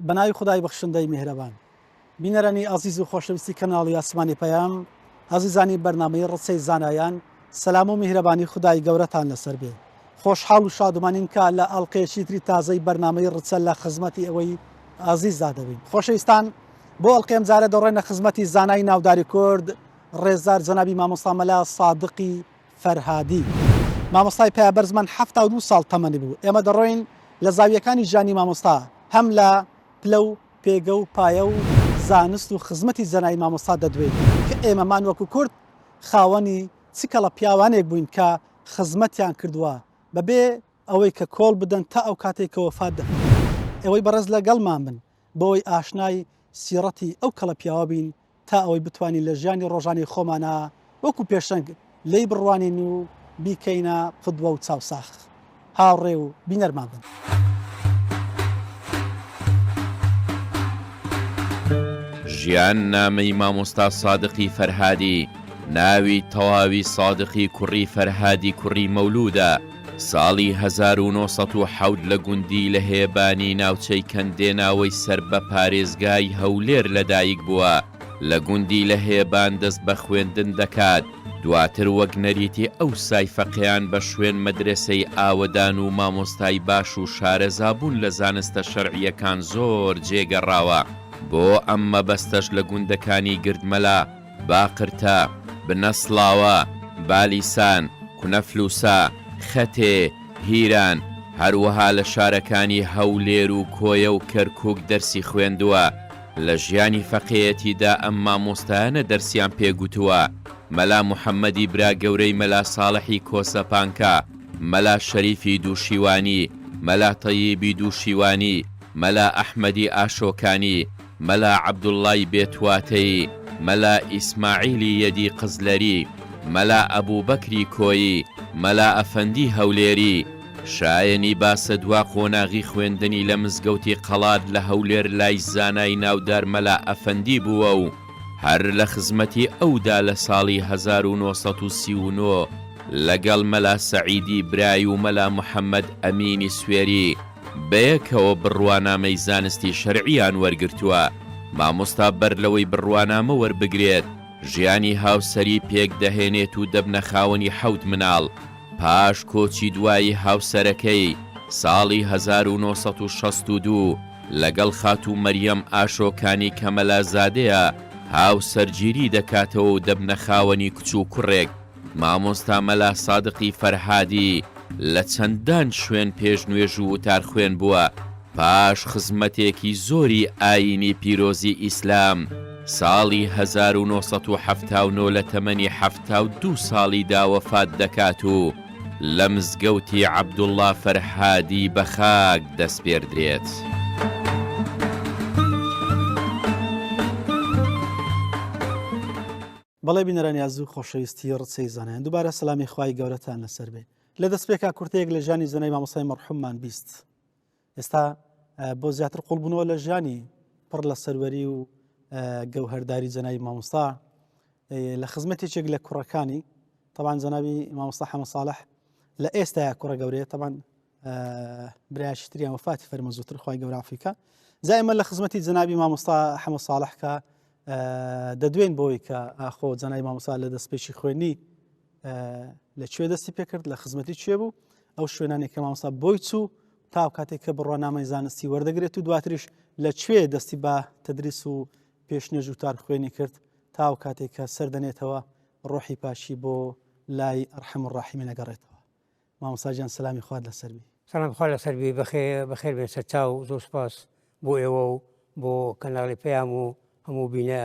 بەناوی خودای بەخشندەی میهرەبان بینەرانی ئازیز و خۆشەویستی کەناڵی ئاسمانی پەیام ئازیزانی بەرنامەی ڕچەی زانایان سەلام و میهرەبانی خودای گەورەتان لەسەر بێ خۆشحاڵ و شادومانین کە لە ئەڵقەیەکی تری تازەی بەرنامەی ڕچە لە خزمەتی ئەوەی ئازیزدا دەبین. خۆشەویستان بۆ ئەڵقەی ئەمجارە دەڕۆینە خزمەتی زانای ناوداری کورد ڕێزدار جەنابی مامۆستا مەلا سادقی فەرهادی. مامۆستای پایەبەرزمان 72 ساڵ تەمەنی بوو. ئێمە دەڕۆین لە زاویەکانی ژیانی مامۆستا هەم لە پلە و پێگە و پایە و زانست و خزمەتی جەنابی مامۆستا دەدوێین کە ئێمەمان وەکو کورد خاوەنی چ کەڵە پیاوانێک بووین کە خزمەتیان کردووە بەبێ ئەوەی کە کۆڵ بدەن تا ئەو کاتەی کە وەفات دەکەن. ئێوەی بەڕێز لەگەڵمان بن بۆوەی ئاشنای سیڕەتی ئەو کەڵە پیاوە بین تا ئەوەی بتوانین لە ژیانی ڕۆژانەی خۆمانا وەکو پێشەنگ لێی بڕوانین و بیکەینە قدوە و چاوساخ. هاوڕێ و بینەرمان بن. ژیان نامەی مامۆستا سادقی فەرهادی، ناوی تەواوی سادقی کوڕی فەرهادی کوڕی مەولوودە، ساڵی 1907 لە گوندی لەهێبانی ناوچەی کەندێناوەی سەر بە پارێزگای هەولێر لەدایک بووە، لە گوندی لەهێبان دەست بە خوێندن دەکات، دواتر وەک نەریتی ئەوسای فەقێیان بە شوێن مەدرەسەی ئاوەدان و مامۆستای باش و شارەزابوون لە زانستە شەرعییەکان زۆر جێ گەڕاوە، بۆ ئەم مەبەستەش لە گوندەکانی گردمەلا، باقرتە، بنەسڵاوە، بالیسان، کونەفلوسە، خەتێ، هیران، هەروەها لە شارەکانی هەولێر و کۆیە و کەرکووک دەرسی خوێندووە. لە ژیانی فەقێیەتیدا ئەم مامۆستایانە دەرسیان پێ گوتووە، مەلا محەمەدی برا گەورەی مەلا ساڵحی کۆسە پانکە، مەلا شەریفی دووشیوانی، مەلا تەییبی دووشیوانی، مەلا ئەحمەدی ئاشۆکانی، مەلا عەبدوڵڵای بێتواتەیی، مەلا ئیسماعیلی یەدی قزلەری، مەلا ئەبوبەکری کۆیی، مەلا ئەفەندی هەولێری. شایەنی باسە دوا قۆناغی خوێندنی لە مزگەوتی قەڵات لە هەولێر لای زانای ناودار مەلا ئەفەندی بووە و هەر لە خزمەتی ئەودا لە ساڵی 1939 لەگەڵ مەلا سەعیدی برای و مەلا محەمەد ئەمینی سوێری بەیەکەوە بڕوانامەی زانستی شەرعیان وەرگرتووە. مامۆستا بەر لەوەی بڕوانامە وەربگرێت ژیانی هاوسەری پێکدەهێنێت و دەبنە خاوەنی حەوت مناڵ، پاش کۆچی دوایی هاوسەرەکەی، ساڵی 1962 لەگەڵ خاتوو مەریەم ئاشۆکانی کە مەلازادەیە هاوسەرگیری دەکاتەوە و دەبنە خاوەنی کچ و کوڕێک، مامۆستا مەلا سادقی فەرهادی لە چەندان شوێن پێشنوێژ و وتارخوێن بووە، پاش خزمەتێکی زۆری ئایینی پیرۆزی ئیسلام، ساڵی 1979 لە تەمەنی 72 ساڵیدا وەفات دەکات و لە مزگەوتی عەبدوڵڵا فەرهادی بە خاک دەسپێردرێت. بەڵێ بینەرانی ئازیز و خۆشەویستی ڕچەی زانایان دووبارە سەلامی خوای گەورەتان لەسەر بێ لە دەستپێکا کورتەیەک لە ژیانی زانای مامۆستای مەرحوممان 20 ئێستا بۆ زیاتر قوڵبوونەوە لە ژیانی پڕ لە سەروەری و گەوهەرداری جەنابی مامۆستا لە خزمەتێکێک لە کوڕەکانی تەبان جەنابی مامۆستا حەمە ساڵح لە ئێستایا کوڕە گەورەیە تەبان برایشی تریان وفاتی فەرمە زووتر خی گەورە ئەفریکا زایمە لە خزمەتی جەنابی مامۆستا حەمە ساڵح کە دەدوێن بۆی کە ئاخۆ جەنای مامۆستا لە دەستپێکی خوێنی لە کوێ دەستی پێکرد لە خزمەتی کوێ بوو ئەو شوێنانێک کە مامۆستا بۆی چوو تا کاتێک کە بڕوانامەی زانستی وەردەگرێت و دواتریش لە کوێ دەستی بە تدریس و پێشنێژ و تار خوێنی کرد تا و کاتێک کە سەردەنێتەوە ڕۆحی پاشی بۆ لای ئەرحەم الراحمین ئەگەڕێتەوە مامۆستا گیان سەلامی خوات لەسەر بی. سەلام خوا لەسەر بی بەخێ بەخێر بێن سەرچاو زۆر سوپاس بۆ ئێوە و بۆ کەناڵی پەیام و هەموو بینە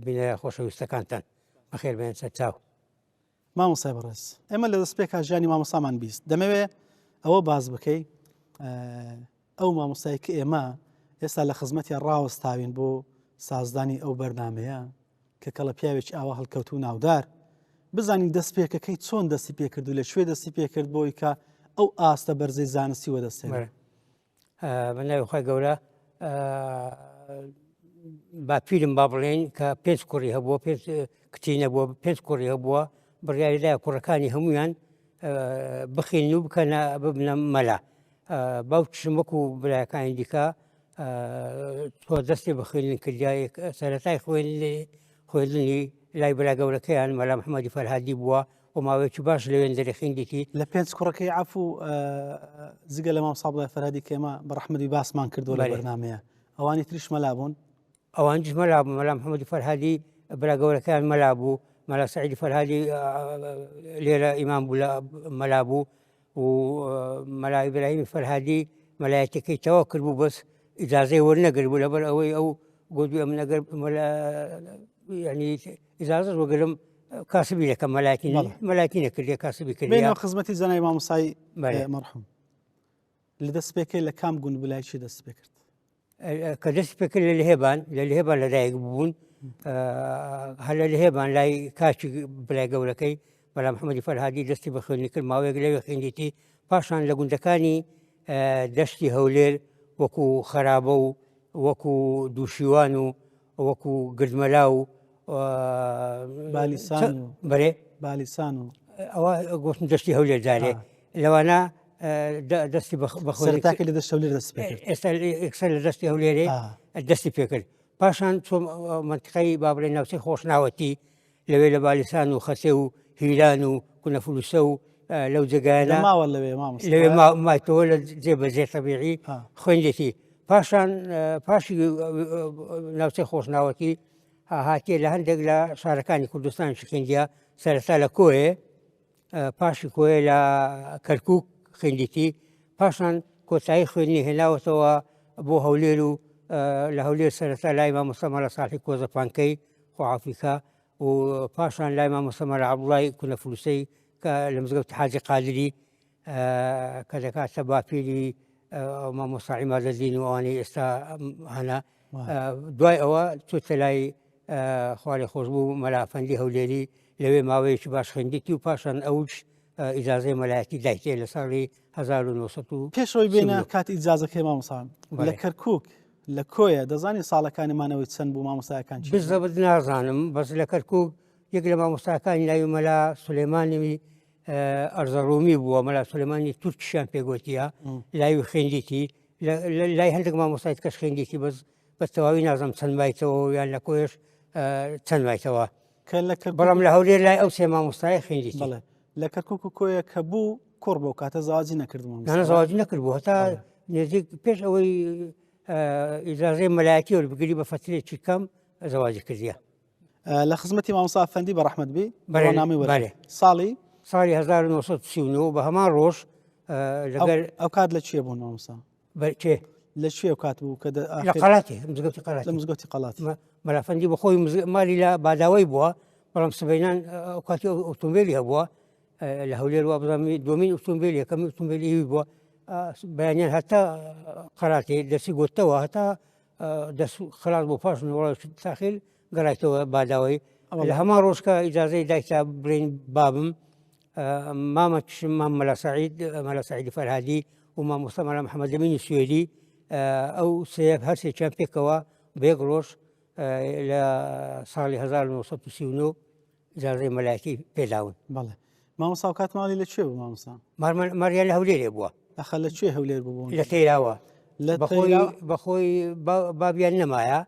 بینەرە خۆشەویستەکانتان بەخێر بێن سەرچاو. مامۆستای بەڕێز ئێمە لە دەستپێکا ژیانی مامۆستامان 20 دەمەوێ ئەوە باز بکەی ئەو مامۆستای کە ئێمە ئێستا لە خزمەتیان ڕاوەستاوین بۆ سازدانی ئەو بەرنمەیە کە کەڵە پیاوێکی ئاوا هەڵکەوتو ناودار بزانین دەست پێکەکەی چۆن دەستی پێکرد و لە کوێ دەستی پێکرد بۆی کە ئەو ئاستە بەرزەی زانستی وەدەستێنێ؟ بە ناوی خوای گەورە باپیرم با بڵێن کە پێنج کوڕی هەبووە پێنج کچی نەبووە پێنج کوڕی هەبووە بڕیاری لای کوڕەکانی هەمویان بخین و بکەنە ببنە مەلا باوکشم وەکو برایەکانی دیکە تۆ دەستی بخوێنن کردیایەک سەرەتای خوێندنی خوێندنی لای برا گەورەکەیان مەلا محەممەدی فەرهادی بووە و ماوەیەکی باش لەوێن دەرێ خوێندیتی. لە پێنج کوڕەکەی عەفو جگە لە مامۆستا عەبدوڵای فەرهادی کە ئێمە بە ڕەحمەتی باسمان کردووە لە بەرنامەیە ئەوانی تریش مەلا بوون؟ ئەوانیش مەلا بوون مەلا محەممەدی فەرهادی برا گەورەکەیان مەلا بوو مەلا سەعیدی فەرهادی لێرە ئیمام بوو لە مەلا بوو و مەلا ئیبراهیمی فەرهادی مەلایەتەکەی تەواو کردبوو بەس ئیجازەی وەرنەگرت بوو لەبەر ئەوەی ئەو گوتبووی ئەمن ئەگەر مەلا یعنی ئیجازەش وەگرم کاسبی دەکەم مەلاتی مەلاتی نەکردێ کاسبی کردێ بێنەوە خزمەتی جەنابی مامۆستای مەرحوم لە دەست پێکەی لە کام گوند بلای چی دەست پێ کرد؟ کە دەست پێ کرد لە لهێبان لە لهێبان لەدایک بوون هەر لە لهێبان لای کاکی برای گەورەکەی بەلا محەممەدی فەرهادی دەستی بە خوێندنی کرد ماوەیەک لەوێ خوێندیتی پاشان لە گوندەکانی دەشتی هەولێر وەکو خەرابە و وەکو دووشیوان و وەکو گردمەلا و بالیسان بەرێ بالیسان و ئەوە گۆشتن دەشتی هەولێر جارێ لەوانە دەستی بەخۆتاکە لە دەست هەولێر دەست پێ ئێستا ئێکسەر لە دەستی هەولێرێ دەستی پێکرد پاشان چۆم منتقەی بابرێ ناوچەی خۆشناوەتی لەوێ لە بالیسان و خەسێ و هیران و کونەفلوسە و لەو جێگایانە ماوە لەوێ لەوێ مایتەوە لە جێ بەجێ تەبیعی خوێندێتی پاشان پاشی ناوچەی خۆشناوەتی هاتیە لە هەندێک لە شارەکانی کوردستان شکندە سەرەتا لە کۆیە پاشی کۆیە لە کەرکک خوێندیتی پاشان کۆتایی خوێندنی هێناوەتەوە بۆ هەولێر و لە هەولێر سەرەتا لای مامۆستا مەلا ساڵحی کۆزەپانکەی خۆعافیکا و پاشان لای مامۆستا مەلا عەبدوڵای کونەفلوسەی کە لە مزگەوتی حاجی قادری کە دەکاتە باپیری مامۆستا عیمادەدین و ئەوانەی ئێستا هەنە دوای ئەوە چۆتە لای خوارێ خۆشببوو مەلافەندی هەولێری لەوێ ماوەیەکی باش خوێندیتی و پاشان ئەوش ئیجازەی مەلایەتی دایتێ لە ساڵی 1930 پێشەوەی بێنە کات ئیجازەکەی مامۆستا لە کەرکک لە کۆیە دەزانی ساڵەکانی مانەوەی چەند بوو مامۆستاکان بزەبت نازانم بەس لە کەرکک یەک لە مامۆستاکانی ناوی مەلا سولێمانی ئەرزەڕومی بووە مەلا سولێمانی تورکیشیان پێگوتیە لاوی خوێندیتی لای هەندێک مامۆستای کەش خوێندیتی بەس بە تەواوی نازم چەند مایتەوە یان لە کۆیش چەند مایتەوە کە لە بەڵام لە هەولێر لای ئەو سێ مامۆستای خوێندیتی بەڵێ لە کەرکک و کۆیە کە بوو کوڕ بۆ کاتە زەواجی نەکردبوو نە زەواجی نەکردبوو هەتا نزیک پێش ئەوەی ئیجازەی مەلایەتی وەربگری بە فەترێکی کەم زەواجی کردیە لە خزمەتی مامۆستا ئەفەندی بە ڕەحمەت بی بەڕنامەی وەرگرت ساڵی ساڵی 1939 بە هەمان ڕۆژ لەگەر ئەو کات لە کوێ بوون مامۆستا کێ لە کوێ ئەو کات بوو کە لە قەڵاتی مزگەوتی قەڵاتی لە مزگەوتی قەڵاتی مەلافەندی بە خۆی مالی لە باداوەی بووە بەڵام سبەینان ئەو کاتی ئۆتۆمبیلی هەبووە لە هەولێر وا بزانم دومین ئۆتۆمبیل یەکەم ئۆتۆمبیلی بووە بەیانیان هەتا قەراتی دەسی گوتەوە هەتا دەست خلاص بۆ پاش تاخیر گەڕایتەوە باداوەی لە هەمان ڕۆژ کە ئیجازەی دایکتا بڵێن بابم مامە مام مەلا سعید مەلا سعیدی فەرهادی و مامۆستا مەلا محەممەد دەمینی سوێدی ئەو سێ هەر سێکیان پێکەوە بە یەک ڕۆژ لە ساڵی 1939 ئیجازەی مەلایەتی پێداون. بەڵێ مامۆستا و کات ماڵی لە کوێ بوو مامۆستا؟ ماریان لە هەولێرێ بووە. ئەخە لە کوێ هەولێر بوو؟ لە تەیراوە. لە بەخۆی بەخۆی بابیان نەمایە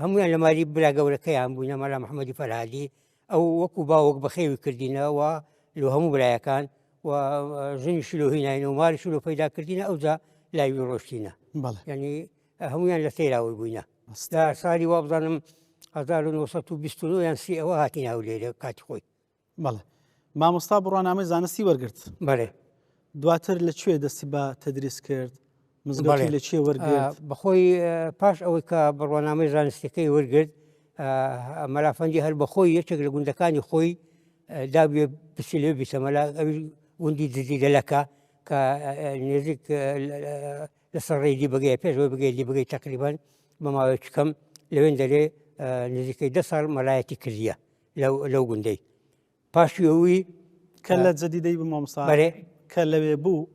هەمویان لە مالی برا گەورەکەیان بووینە مەلا محەممەدی فەرهادی ئەو وەکو باوەک بەخێوی کردینەوە لۆ هەموو برایەکان و ژنی شلو هیناین و ماری شلو پەیدا کردینە ئەوجا لاوی ڕۆشتینە ینی هەمویان لە تەیراوەی بووینە لە سالی وابزانم 1929 یان سی ئەوە هاتین هەولێرە کاتی خۆی بەڵێ مامۆستا بڕوانامەی زانستی وەرگرت بەێ دواتر لە کوێ دەستی بە تدریس کرد مزگەوتی لە چێ وەرگرت بەخۆی پاش ئەوەی کە بڕوانامەی زانستەکەی وەرگرت مەلافەندی هەر بەخۆی یەکێک لە گوندەکانی خۆی دابێ بچی لێ بیتە مەلا گوندی دزی دەلەکە کە نزیک لەسەر ڕێی دیبگەیە پێش ئەوەی بگەی دیبگەی تقریبان بە ماوەیەکی کەم لەوێن دەرێ نزیکەی دە ساڵ مەلایەتی کردیە لەو گوندەی پاشی ئەوی کە لە جەدیدەی بوو مامۆستا بەرێ. کە لەوێ بوو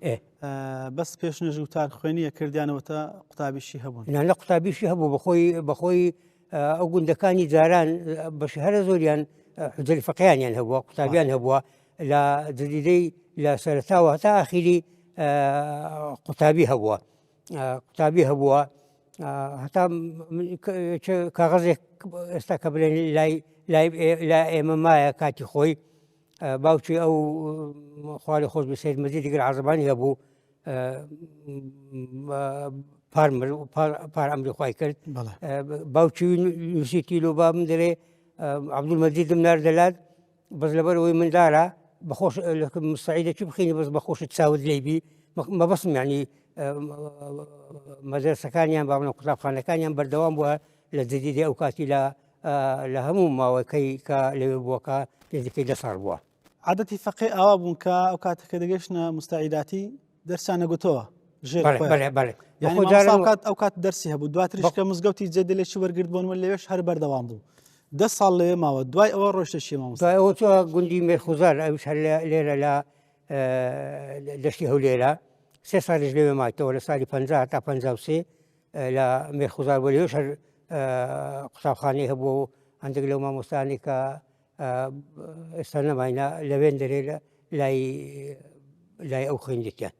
بەس پێش نوێژ وتار خوێنیە کردیانەوە تا قوتابیشی هەبوون نا لە قوتابیشی هەبوو بەخۆی بەخۆی ئەو گوندەکانی جاران بەشی هەرە زۆریان حجری فەقیانیان هەبووە قوتابیان هەبووە لە جدیدەی لە سەرتاوە هەتا ئاخیری قوتابی هەبووە قوتابی هەبووە هەتا کاغەزێک ئێستا کە بڵێن لای لای لای ئێمە مایە کاتی خۆی باوکی ئەو خواری خۆش بێ سید مەجیدی گر عازەبانی هەبوو پار پار ئەمری خی کرد باوکی نووسیتی لۆ بابم دەرێ عبدول مەجیدم ناردەلات بەس لەبەر ئەوەی مندارە بەخۆش مستعیدەکی بخینی بەس بەخۆشت چاوت لێبی مەبەستم یعنی مەدرسەکانیان بابنە قوتابخانەکانیان بەردەوام بووە لە جدیدی ئەو کاتی لە لە هەموو ماوەکەی کە لەوێ بووەکە نزیکەی دە ساڵ بووە. عادەتی فەقێ ئاوا بوون کە ئەو کاتە کە دەگەشتنە مستعیداتی دەرسیان نەگوتەوە ژێر بەڵێ خۆیان. بەڵێ بەڵێ یعنی بەخۆ مامۆستا جاران ئەو کات ئەو کات دەرسی هەبوو دواتریش بە- کە مزگەوتی جێدلێکی وەرگرت بۆن لەوێش هەر بەردەوام بوو دە ساڵ لەوێ ماوە دوای ئەوە ڕۆشتە چی مامۆستا دوای ئەوە چووە گوندی مێرخوزار ئەویش هەر لە- لێرە لە دەشتی هەولێرە سێ ساڵیش لەوێ مایتەوە لە ساڵی 50 تا 53 لە مێرخوزار بۆ لەوێش هەر قوتابخانەی هەبوو و هەندێک لەو مامۆستانی کە ئێستا نەماینە لەوێن دەرێ لای لای ئەو خوێندێتیان.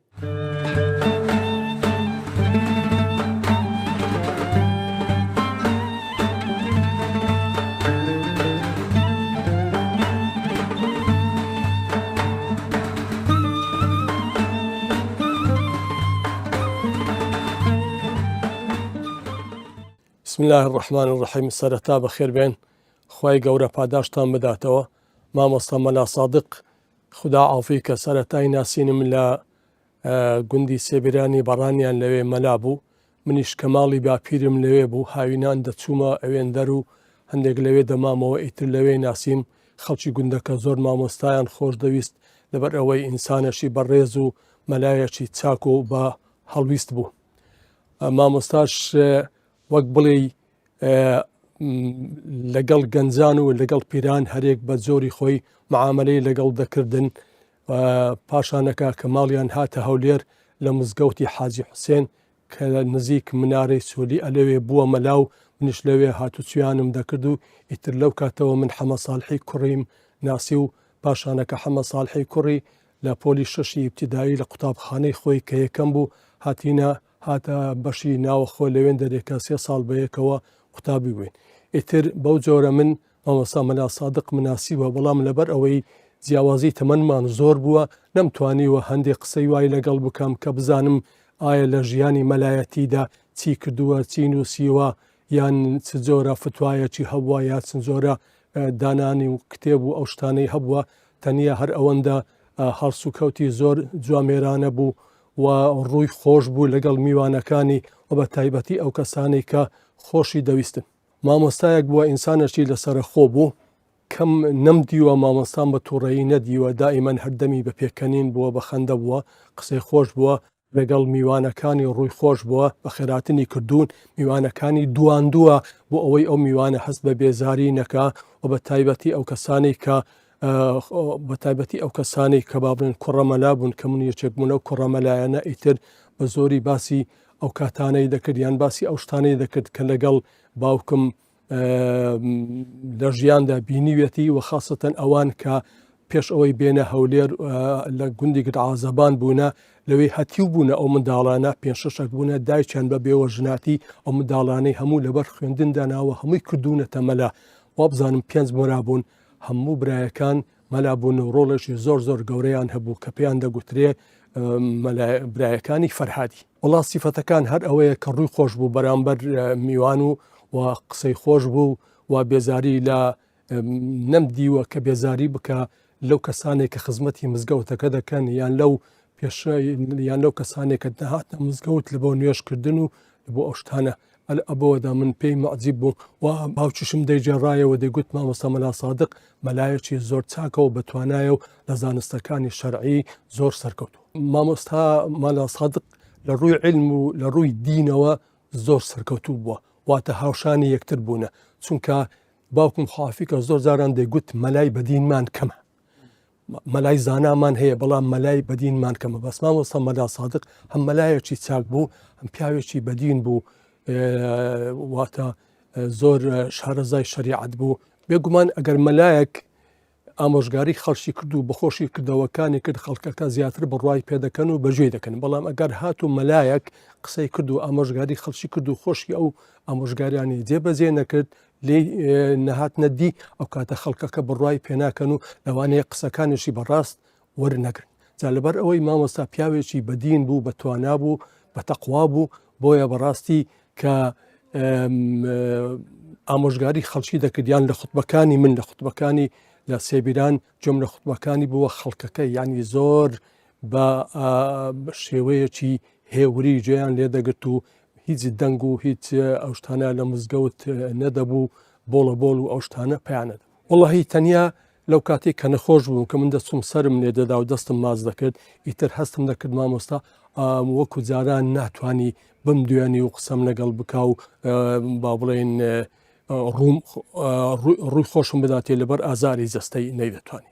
بسم اللە الرحمن الرحیم سەرەتا بەخێر بێن خوای گەورە پاداشتان بداتەوە مامۆستا مەلا سادق خودا عافی کە سەرەتای ناسینم لە گوندی سێبرانی بەڕانیان لەوێ مەلا بوو منیش کە ماڵی باپیرم لەوێ بوو هاوینان دەچوومە ئەوێندەر و هەندێک لەوێ دەمامەوە ئیتر لەوێ ناسیم خەڵکی گوندەکە زۆر مامۆستایان خۆش دەویست لەبەر ئەوەی ئینسانەشی بەڕێز و مەلایەکی چاک و بە هەڵویست بوو مامۆستاش وەک بڵێی لەگەڵ گەنجان و لەگەڵ پیران هەرێک بە جۆری خۆی معاملەی لەگەڵ دەکردن پاشانەکە کە ماڵیان هاتە هەولێر لە مزگەوتی حاجی حوسێن کە نزیک منارەی چۆلی ئەلەوێ بووە مەلا و منیش لەوێ هاتوچویانم دەکرد و ئیتر لەو کاتەوە من حەمە ساڵحی کوڕیم ناسی و پاشانەکە حەمە ساڵحی کوڕی لە پۆلی شەشی ئیبتیدایی لە قوتابخانەی خۆی کە یەکەم بوو هاتینە هاتە بەشی ناوەخۆ لەوێندەرێ کە سێ ساڵ بەیەکەوە قوتابی بووین ئیتر بەو جۆرە من مامۆستا مەلا سادقم ناسیوە، بەڵام لەبەر ئەوەی جیاوازی تەمەنمان زۆر بووە، نەمتوانیوە هەندێ قسەی وای لەگەڵ بکەم کە بزانم ئایا لە ژیانی مەلایەتیدا چی کردووە، چی نووسیوە، یان چ جۆرە فتوایەکی هەبووە، یا چ جۆرە دانانی و کتێب و ئەو شتانەی هەبووە، تەنیا هەر ئەوەندە هەڵسوکەوتی زۆر جوامێرانە بوو و ڕووی خۆش بوو لەگەڵ میوانەکانی و بە تایبەتی ئەو کەسانەی کە خۆشی دەویستن. مامۆستایەک بووە ئینسانەکی لەسەرەخۆ بوو کەم نەمدیوە مامۆستام بە توڕەیی نەدیوە دائیمەن هەر دەمی بە پێکەنین بووە بە خەندە بووە قسەی خۆش بووە لەگەڵ میوانەکانی ڕووی خۆش بووە بەخێراتنی کردوون میوانەکانی دواندووە بۆ ئەوەی ئەو میوانە هەست بە بێزاری نەکا و بە تایبەتی ئەو کەسانەی کە بە تایبەتی ئەو کەسانەی کە با بڵێن کوڕە مەلا بوون کە من یەکێک بوون ئەو کوڕە مەلایانە ئیتر بە زۆری باسی ئەو کاتانەی دەکرد یان باسی ئەو شتانەی دەکرد کە لەگەڵ باوکم لە ژیاندا بینیوێتی و خاستەن ئەوان کە پێش ئەوەی بێنە هەولێر لە گوندی گرعازەبان بوونە لەوەی هەتیو بوونە ئەو منداڵانە پێ شەشەک بوونە دایکیان بە بێوە ژناتی ئەو منداڵانەی هەموو لەبەر خوێندن داناوە هەمووی کردوونەتە مەلا وابزانم پێنج مۆرا بوون هەموو برایەکان مەلا بوون و ڕۆڵێکی زۆر زۆر گەورەیان هەبوو کە پێیان دەگوترێ برایەکانی فەرهادی. وەڵا سیفەتەکان هەر ئەوەیە کە ڕووی خۆش بوو بەرامبەر میوان و و قسەی خۆش بوو و بێزاری لە نەم دیوە کە بێزاری بکە لەو کەسانێک کە خزمەتی مزگەوتەکە دەکەن یان لەو پێش یان لەو کەسانێک کە دەهاتە مزگەوت لە بۆ نوێژکردن و بۆ ئەو شتانە ئەبەوەدا من پێی مەعجیب بووم و باوکیشم دەیگێڕایەوە دەیگوت مامۆستا مەلا سادق مەلایەکی زۆر چاکە و بەتوانایە و لە زانستەکانی شەرعی زۆر سەرکەوتوو. مامۆستا مەلا سادق لە ڕووی عیلم و لە ڕووی دینەوە زۆر سەرکەوتوو بووە، واتە هاوشانی یەکتر بوونە، چونکە باوکم خافیکە زۆر جاران دەیگوت مەلای بەدینمان کەمە. مەلای زانامان هەیە بەڵام مەلای بەدینمان کەمە بەس مامۆستا مەلا سادق هەم مەلایەکی چاک بوو هەم پیاوێکی بەدین بوو واتە زۆر شارەزای شەریعەت بوو بێگومان ئەگەر مەلایەک ئامۆژگاری خەڵکی کرد و بەخۆشی کردەوەکانی کرد خەڵکەکە زیاتر بڕوای پێدەکەن و بەگوێی دەکەن بەڵام ئەگەر هاتوو مەلایەک قسەی کرد و ئامۆژگاری خەڵکی کرد و خۆشی ئەو ئامۆژگاریانی جێبەجێ نەکرد لێی نەهاتنە دی ئەو کاتە خەڵکەکە بڕوای پێناکەن و لەوانەیە قسەکانیشی بەڕاست وەرنەگرن جا لەبەر ئەوەی مامۆستا پیاوێکی بەدین بوو بە توانا بوو بە تەقوا بوو بۆیە بەڕاستی کە ئامۆژگاری خەڵکی دەکرد یان لە خوتبەکانی من لە خوتبەکانی لە سێبیران جۆم لە خوتبەکانی بووە خەڵکەکە یانی زۆر بە شێوەیەکی هێوری گوێیان لێدەگرت و هیچ دەنگ و هیچ ئەو شتانە لە مزگەوت نەدەبوو بۆڵە بۆڵ و ئەو شتانە پێیان نەدەبوو. وەڵاهی تەنیا لەو کاتەی کە نەخۆش بووم کە من دەچووم سەرم لێ دەدا و دەستم ماچ دەکرد ئیتر هەستم دەکرد مامۆستا وەکو جاران ناتوانی بمدوێنی و قسەم لەگەڵ بکا و با بڵێین ڕووم ڕووی خۆشم بداتێ لەبەر ئازاری جەستەی نەیدەتوانی.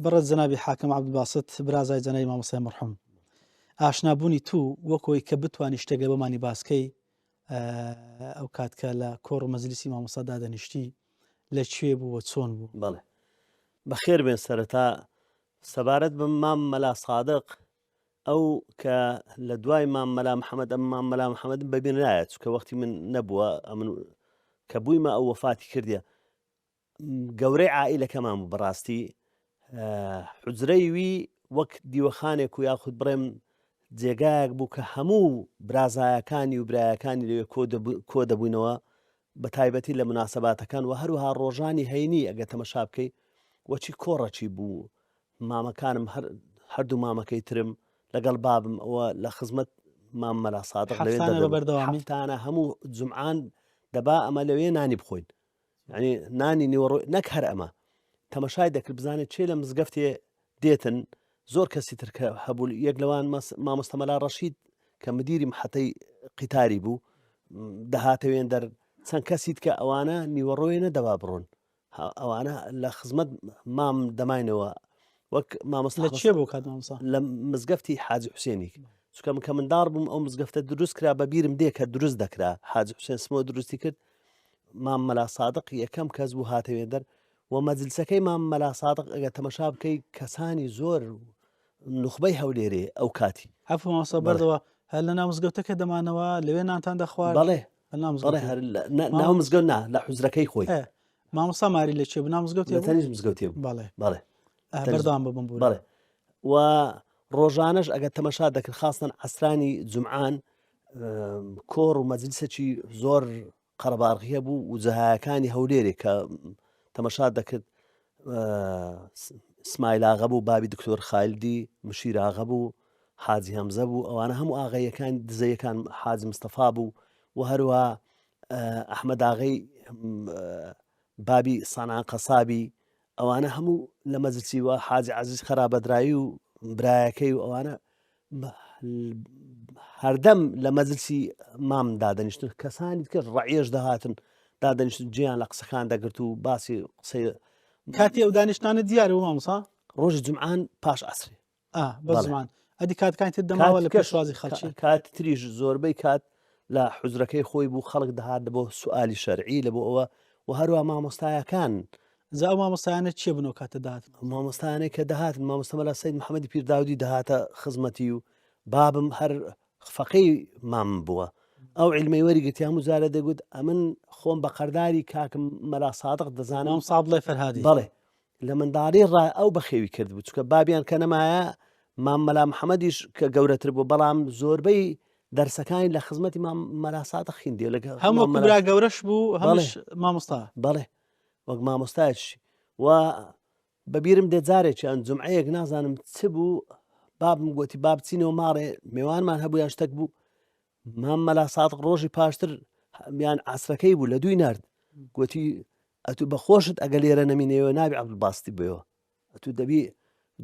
بەڕێز جەنابی حاکم عەبدولباست برازای جەنابی مامۆستای مەرحوم ئاشنابوونی تو وەکۆی کە بتانی شتێک لە بۆمانی باسکەی ئەو کات کە لە کۆڕ و مەجلیسی مامۆستا دادەنیشتی لە کوێ بوو و چۆن بوو؟ بەڵێ بەخێر بێن سەرەتا سەبارەت بە مام مەلا سادق ئەو کە لە دوای مام مەلا محەممەد ئەم مام مەلا محەممەد بەبیر نایە چکە وەختی من نەبووە ئەمن کە بوویمە ئەو وەفاتی کردیە گەورەی عائیلەکەمان بوو بەڕاستی حجرەی وی وەک دیوەخانێک و یاخود بڵێم جێگایەک بوو کە هەموو برازایەکانی و برایەکانی لەوێ کۆ دەبووینەوە بە تایبەتی لە مناسباتەکان و هەروها ڕۆژانی هەینی ئەگە تەمەشا بکەی وەچی کۆڕەکی بوو مامەکانم هەر هەردوو مامەکەی ترم لەگەڵ بابم ئەوە لە خزمەت مام مەلا سادق لەوێ بەردەوامی هەموو جمعان دەبا ئەمە لەوێ نانی بخۆین یعنی نانی نیوەڕۆ نەک هەر ئەمە تەمەشای دەکرد بزانێت چێ لە مزگەفتێ دێتن زۆر کەسی تر کە هەبوو یەک لەوان مامۆستا مەلا ڕەشید کە مدیری محەتەی قیتاری بوو دەهاتەوێن دەر چەند کەسیت کە ئەوانە نیوەڕۆیە نەدەبا بڕۆن ئەوانە لە خزمەت مام دەماینەوە وەک مامۆستا لە چێ بۆ کات مامۆستا لە مزگەفتی حاجی حوسێنی چونکە من کە منداڵ بووم ئەو مزگەفتە دروست کرا بە بیرم دێ کە دروست دەکرا حاجی حوسێن سمۆ دروستی کرد مام مەلا سادق یەکەم کەس بوو هاتەوێن دەر و مەجلسەکەی مام مەلا سادق ئەگەر تەمەشا بکەی کەسانی زۆر نوخبەی هەولێرێ ئەو کاتی عەفو مامۆستا بەردەوە هەر لە ناو مزگەوتەکە دەمانەوە لەوێ نانتان دەخوارد بەڵێ بەڵێ هەر ناو مزگەوت نا لە حوجرەکەی خۆی مامۆستا ماری لە چێ بناو مزگەوت لە تەنیشت مزگەوتێ بوو بەڵێ بەڵێ بەردەوام ببم بوو بەڵێ و ڕۆژانەش ئەگەر تەمەشا دەکرد خاستن عەسرانی جومعان کۆڕ و مەجلیسێکی زۆر قەرەباڵغی هەبوو و جەهایەکانی هەولێرێک کە تەمەشا دەکرد سمایلاغە بوو بابی دکتۆر خالدی مشیراغە بوو حاجی هەمزە بوو ئەوانە هەموو ئاغەیەکان دزەیەکان حاجی مستەفا بوو و هەروە ئەحمەداغەی بابی سانان قەسابی ئەوانە هەموو لە مەجلسی وە حاجی عەزیز خەرابەدرایی و برایەکەی و ئەوانە هەردەم لە مەجلسی مام دادەنیشتن کەسانی کرد ڕعیش دەهاتن دادەنیشتن جیان لە قسەکان دەگرت و باسی قسەی کاتی ئەو دانیشتانە دیارە مامۆسا ڕۆژی جمعان پاش عەسرێ بە زمان ئەدی کاتکانی تر دەماوە لە پێشوازی خەڵکی کات تریش زۆربەی کات لە حوجرەکەی خۆی بوو خەڵک دەهات بۆ سوالی شەرعی لە بۆ ئەوە و هەروە مامۆستایەکان جا ئەو مامۆستایانە چێ بوون ئەو کاتە دەهاتن؟ مامۆستایانەی کە دەهاتن مامۆستا مەلا سەید محەممەدی پیرداودی دەهاتە خزمەتی و بابم هەر فەقێی مام بووە ئەو عیلمەی وەریگرتی هەموو جارە دەگوت ئەمن خۆم بە قەرداری کاکم مەلا سادق دەزانم مام سابڵێ فەرهادی بەڵێ لە منداڵی ڕا ئەو بەخێوی کرد بوو چکە بابیان کە نەمایە مام مەلا محەممەدیش کە گەورەتر بوو بەڵام زۆربەی دەرسەکانی لە خزمەتی مام مەلا سادق خیندێ لەگە هەموو برا گەورەش بوو هەمش مامۆستا بەڵێ وەک مامۆستایش و بەبیرم دێ جارێکیان جمعەیەک نازانم چ بوو بابم گوتی با بچینەوە ماڵێ مێوانمان هەبوو یان شتێک بوو مام مەلا سادق ڕۆژی پاشتر یان عسرەکەی بوو لە دوی نرد گوتی. ئەتوو بە خۆشت ئەگە لێرە نەمینەوە نابی عەبدولباستی بێەوە ئەتوو دەبی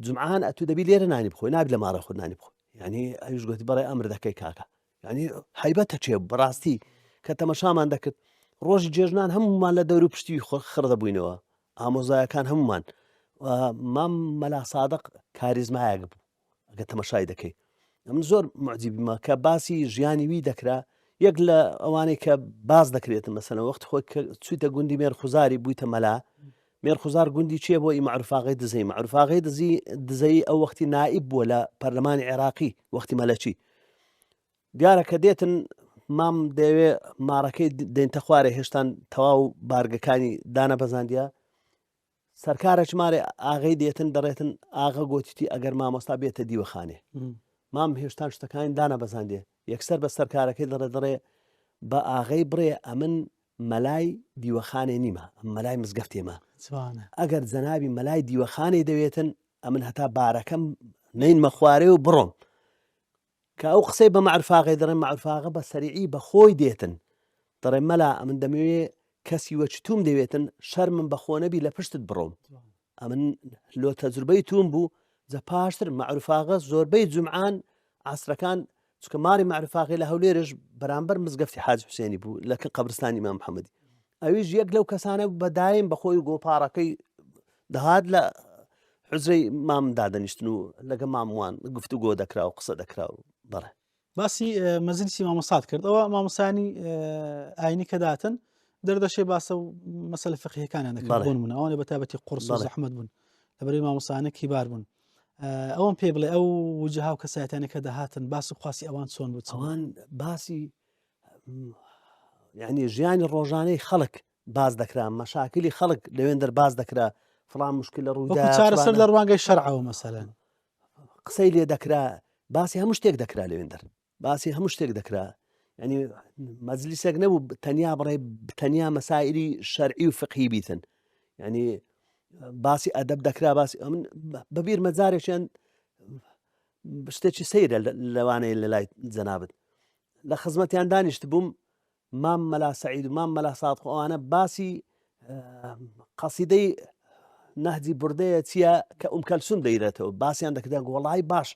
جمعان ئەتوو دەبی لێرە نانی بخۆی نابی لە ماڵە خۆت نانی بخۆ یعنی ئەویش گوتی بەڕێ ئەمر دەکەی کاکە یعنی حیبەتە چێ بەڕاستی کە تەمەشامان دەکرد ڕۆژی جێژنان هەمومان لە دەور و پشتی خڕ دەبووینەوە ئامۆزایەکان هەمومان مام مەلا سادق کاریزمایەک بوو ئەگە تەمەشای دەکەی من زۆر معجیبمە کە باسی ژیانی وی دەکرا یەک لە ئەوانەی کە باز دەکرێتن مەسەنە وەخت خۆی کە چویتە گوندی مێرخزاری بوویتە مەلا مێرخزار گوندی چیە بۆ ئی معروفاغی دزەی معروفاغی دزی دزەی ئەو وەختی نائب بووە لە پەرلەمانی عێراقی وەختی مەلەچی دیارە کە دێتن مام دەیەوێ ماڕەکەی دێنتە خوارێ هێشتان تەواو بارگەکانی دانە بەزاندە سەرکارە چمارێ ئاغەی دێتن دەڕێتن ئاغە گۆتیتی ئەگەر مامۆستا بێتە دیوەخانێ مام هێشتان شتەکانی دانە بەزاندێ یەکسەر بە سەرکارەکەی دەڕێ دەڕێ بە ئاغەی بڕێ ئەمن مەلای دیوەخانێ نیمە ئەم مەلای مزگەفتێمە ئەگەر جەنابی مەلای دیوەخانەی دەوێتن ئەمن هەتا بارەکەم نینمە خوارێ و بڕۆم کە ئەو قسەی بە مەعرفاغەی دەڵێن مەعرفاغە بە سەریعی بە خۆی دێتن دەڵێ مەلا ئەمن دەمەوێ کەسی وەچ توم دەوێتن شەرمم بە خۆ نەبی لە پشتت بڕۆم ئەمن لۆ تەجروبەی توم بوو جە پاشتر مەعرفاغە زۆربەی جومعان عاسرەکان چکە ماری مەعرفاغی لە هەولێرش بەرامبەر مزگەفتی حاج حوسێنی بوو لە کن قەبرستانی ئیمام محەممەدی ئەویش یەک لەو کەسانە بەدایم بەخۆی گۆپاڕەکەی دەهات لە حزرەی مام دادەنیشتن و لەگە ماموان گفتوگۆ دەکرا و قسە دەکرا و بەڵێ باسی مەزلیسی مامۆسات کرد ئەوە مامۆسانی ئاینی کە داتن دەردەشێ باسە و مەسەلە فقهیەکانیان دەکرد بۆ نمونە ئەوانە بە تایبەتی قورس و زەحمەت بوون لەبەرەی مامۆسانە کیبار بوون ئەوەم پێ بڵێ ئەو وجها و کەسایەتانە کە دەهاتن باس و خواسی ئەوان چۆن بوو ئەوان باسی یعنی ژیانی ڕۆژانەی خەڵک باس دەکرا مەشاکلی خەڵک لەوێن دەرباز دەکرا فڵان مشکل لە ڕوودا چارەسەر لە ڕوانگەی شەرعەوە مەسەلەن قسەی لێ دەکرا باسی هەموو شتێک دەکرا لەوێن دەر باسی هەموو شتێک دەکرا ینی مەجلیسێک نەبوو تەنیا بڕێ تەنیا مەسائلی شەرعی و فقهی بیتن ینی باسی ئەدەب دەکرا باسی ئەمن بەبیر مەجارێکیان شتێکی سەیرە لەوانەیە لە لای جەنابت لە خزمەتیان دانیشت بووم مام مەلا سەعید و مام مەلا سادق ئەوانە باسی قەسیدەی نەهجی بردەیە چییە کە ئوم کەلسوم دەیرێتەوە باسییان دەکردن گۆڵای باش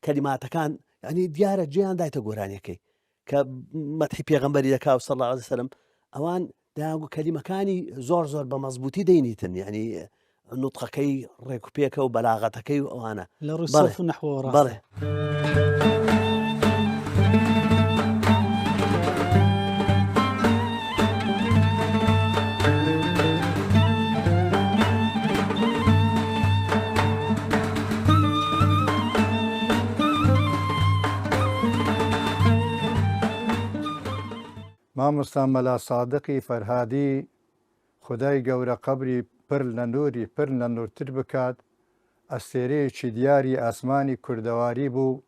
کەلیماتەکان ینی دیارە جیان دایتە گۆرانیەکەی کە مەتحی پێغەمبەری دەکا و صلی الله علیه وسلم ئەوان دایانگو کەلیمەکانی زۆر زۆر بە مەزبوطی دەینیتن یعنی نوتقەکەی ڕێکوپێکە و بەلاغەتەکەی و ئەوانە لە ڕووی سەرف و نەحوەوە ڕاستە. بەڵێ. مامۆستا مەلا سادقی فەرهادی خودای گەورە قەبری پر لە نوری پر لە نورتر بکات، ئەستێرەیەکی دیاری ئاسمانی کوردەواری بوو،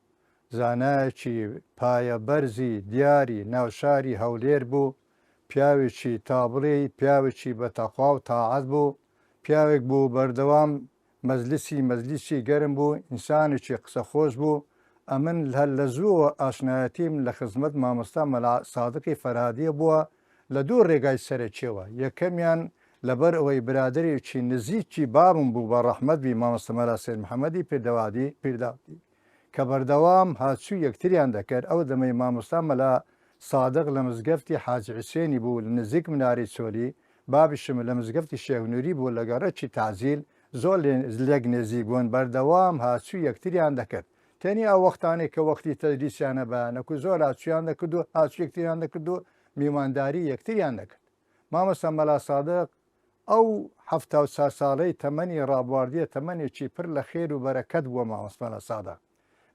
زانایەکی پایە بەرزی دیاری ناو شاری هەولێر بوو، پیاوێکی تا بڵێی پیاوێکی بە تەقوا و تاعەت بوو، پیاوێک بوو بەردەوام مەجلسی مەجلیسی گەرم بوو، ئینسانێکی قسە خۆش بوو، ئەمن هەر لە زووەوە ئاشنایەتیم لە خزمەت مامۆستا مەلا سادقی فەرهادیە بووە لە دوو ڕێگای سەرەکیەوە، یەکەمیان لەبەر ئەوەی برادەرێکی نزیکی بابم بوو بە ڕەحمەت بی مامۆستا مەلا سەید محەمەدی پیردەوادی پیرداودی کە بەردەوام هاتچووی یەکتریان دەکرد، ئەو دەمەی مامۆستا مەلا سادق لە مزگەفتی حاجی حوسێنی بوو لە نزیک منارەی چۆلی، بابیشم لە مزگەفتی شێخ نوری بوو لە گەڕەکی تەعجیل، زۆر لێک نێزیک بوون، بەردەوام هاتچووی یەکتریان دەکرد. تەنیا ئەو وەختانەی کە وەختی تەدریسیان هەبا نەکو زۆر هاتچوویان دەکرد و هاتچووی یەکتریان دەکرد و میوانداری یەکتریان دەکرد. مامۆستا مەلا سادق ئەو 74 ساڵەی تەمەنی ڕابواردیە تەمەنێکی پر لە خێر و بەرەکەت بووە مامۆستا مەلا سادق.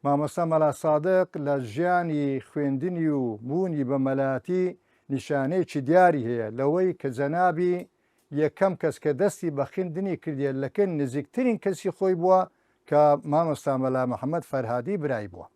مامۆستا مەلا سادق لە ژیانی خوێندنی و بوونی بە مەلاتی نیشانەیەکی دیاری هەیە لەوەی کە جەنابی یەکەم کەس کە دەستی بە خیندنی کردیە لەکن نزیکترین کەسی خۆی بووە کە مامۆستا مەلا محەمەد فەرهادی برای بووە.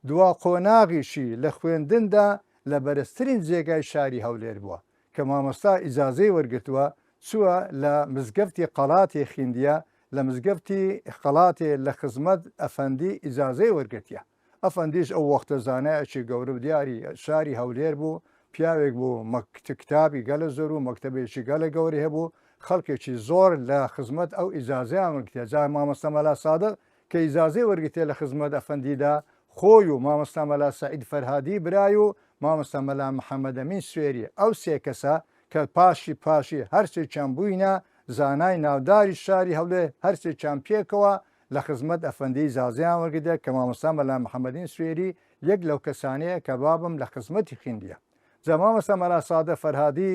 دوا قۆناغیشی لە خوێندندا لە بەرزترین جێگای شاری هەولێر بووە کە مامۆستا ئیجازەی وەرگرتووە چووە لە مزگەفتی قەڵاتێ خیندیە لە مزگەفتی قەڵاتێ لە خزمەت ئەفەندی ئیجازەی وەرگرتیە. ئەفەندیش ئەو وەختە زانایەکی گەورە و دیاری شاری هەولێر بوو، پیاوێک بوو مەکتابی گەلە زۆر و مەکتەبێکی گەلە گەورەی هەبوو، خەڵکێکی زۆر لە خزمەت ئەو ئیجازەیان وەرگرتیە جا مامۆستا مەلا سادق کە ئیجازەی وەرگرتیە لە خزمەت ئەفەندیدا خۆی و مامۆستا مەلا سەعید فەرهادی برای و مامۆستا مەلا محەمەدەمین سوێری ئەو سێ کەسە کە پاشی پاشی هەرسێکیان بووینە زانای ناوداری شاری هەولێر هەرسێکیان پێکەوە لە خزمەت ئەفەندی ئیجازەیان وەرگرتیە کە مامۆستا مەلا محەمەدین سوێری یەک لەو کەسانەیە کە بابم لە خزمەتی خیندیە جا مامۆستا مەلا سادق فەرهادی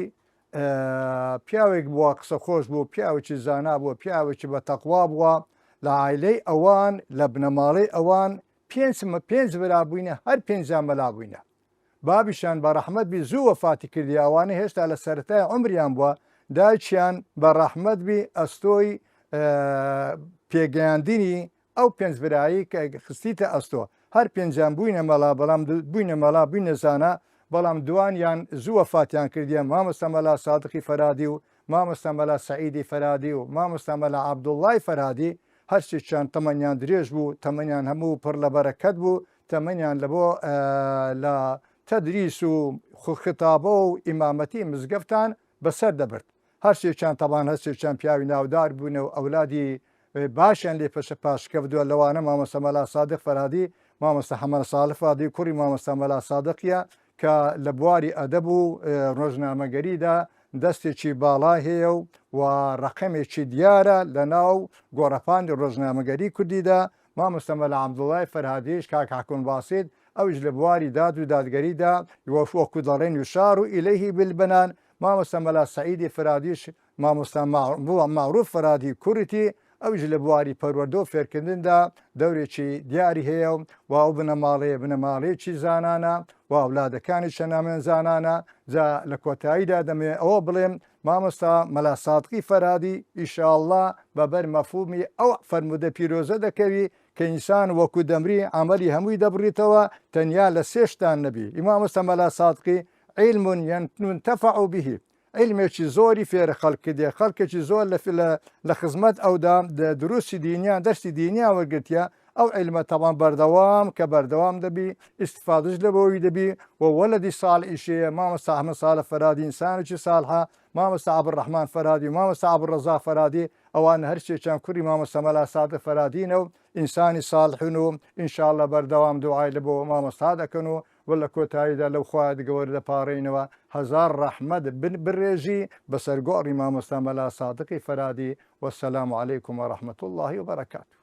پیاوێک بووە قسە خۆش بوو پیاوێکی زانا بووە پیاوێکی بە تەقوا بووە لە عایلەی ئەوان لە بنەماڵەی ئەوان پێنج پێنج برا بووینە هەر پێنجیان مەلا بووینە بابیشان بە ڕەحمەت بی زوو وەفاتی کردی ئەوانە هێشتا لە سەرەتای عمریان بووە دایکیان بە ڕەحمەت بی ئەستۆی پێگەیاندنی ئەو پێنج برایی کە خستیتە ئەستۆ هەر پێنجیان بووینە مەلا بەڵام بووینە مەلا بووینە زانا بەڵام دوانیان زوو وەفاتیان کردیە مامۆستا مەلا سادقی فەرادی و مامۆستا مەلا سەعیدی فەرادی و مامۆستا مەلا عەبدوڵڵای فەرادی هەرسێکیان تەمەنیان درێژ بوو تەمەنیان هەموو پڕ لە بەرەکەت بوو تەمەنیان لە بۆ لە تەدریس و خیتابە و ئیمامەتی مزگەفتان بەسەر دەبرد. هەرسێکیان تەبان هەرسێکیان پیاوی ناودار بوونە و ئەولادی باشیان لێ پەشە پاشکەوتووە لەوانە مامۆستا مەلا سادق فەرهادی، مامۆستا حەمە ساڵح فەرهادی کوڕی مامۆستا مەلا سادقیە کە لە بواری ئەدەب و ڕۆژنامەگەریدا دەستێکی باڵای هەیە و و ڕەقەمێکی دیارە لە ناو گۆڕەپانی ڕۆژنامەگەری کوردیدا، مامۆستا مەلا عەبدوڵای فەرهادیش کاک حەکون باسیت ئەویش لە بواری داد و دادگەریدا وەکو دەڵێن یشار الیه بالبنان مامۆستا مەلا سەعیدی فەرادیش مامۆستا مەعروف فەرادی کوڕیتی، ئەویش لە بواری پەروەردە و فێرکردندا دەورێکی دیاری هەیە و ئەو بنەماڵەیە بنەماڵەیەکی زانانە و ئەولادەکانیشە نامێن زانانە. جا لە کۆتاییدا دەمەوێ ئەوە بڵێم مامۆستا مەلا سادقی فەرادی ئیشاڵڵا بە بەر مەفهومی ئەو فەرموودە پیرۆزە دەکەوی کە ئینسان وەکو دەمری عەمەلی هەمووی دەبڕیتەوە تەنیا لە سێ شتان نەبی. ئی مامۆستا مەلا سادقی علم ينتفع به عیلمێکی زۆری فێرە خەڵک کردیە خەڵکێکی زۆر لە لە خزمەت ئەودا دروستی دینیان دەرسی دینیان وەرگرتیە ئەو عیلمە تەبان بەردەوام کە بەردەوام دەبی ئیستفادش لە بۆی دەبی و وەلەدی ساڵحیشەیە مامۆستا ئەحمەد ساڵح فەرادی ئینسانێکی ساڵحە مامۆستا عەبدولڕەحمان فەرادی و مامۆستا عەبدولڕەزاق فەرادی ئەوان هەرسێکیان کوڕی مامۆستا مەلا سادق فەرادینە و ئینسانی ساڵحن و ئینشاءاللە بەردەوام دوعای لە بۆ مامۆستا دەکەن و وە لە کۆتاییدا لەو خوایەت گەوەرە دەپاڕێینەوە هەزار ڕەحمەت بڕێژی بەسەر گۆڕی مامۆستا مەلا سادقی فەرادی والسلام علیکم ورحمە اللە وبرکاته.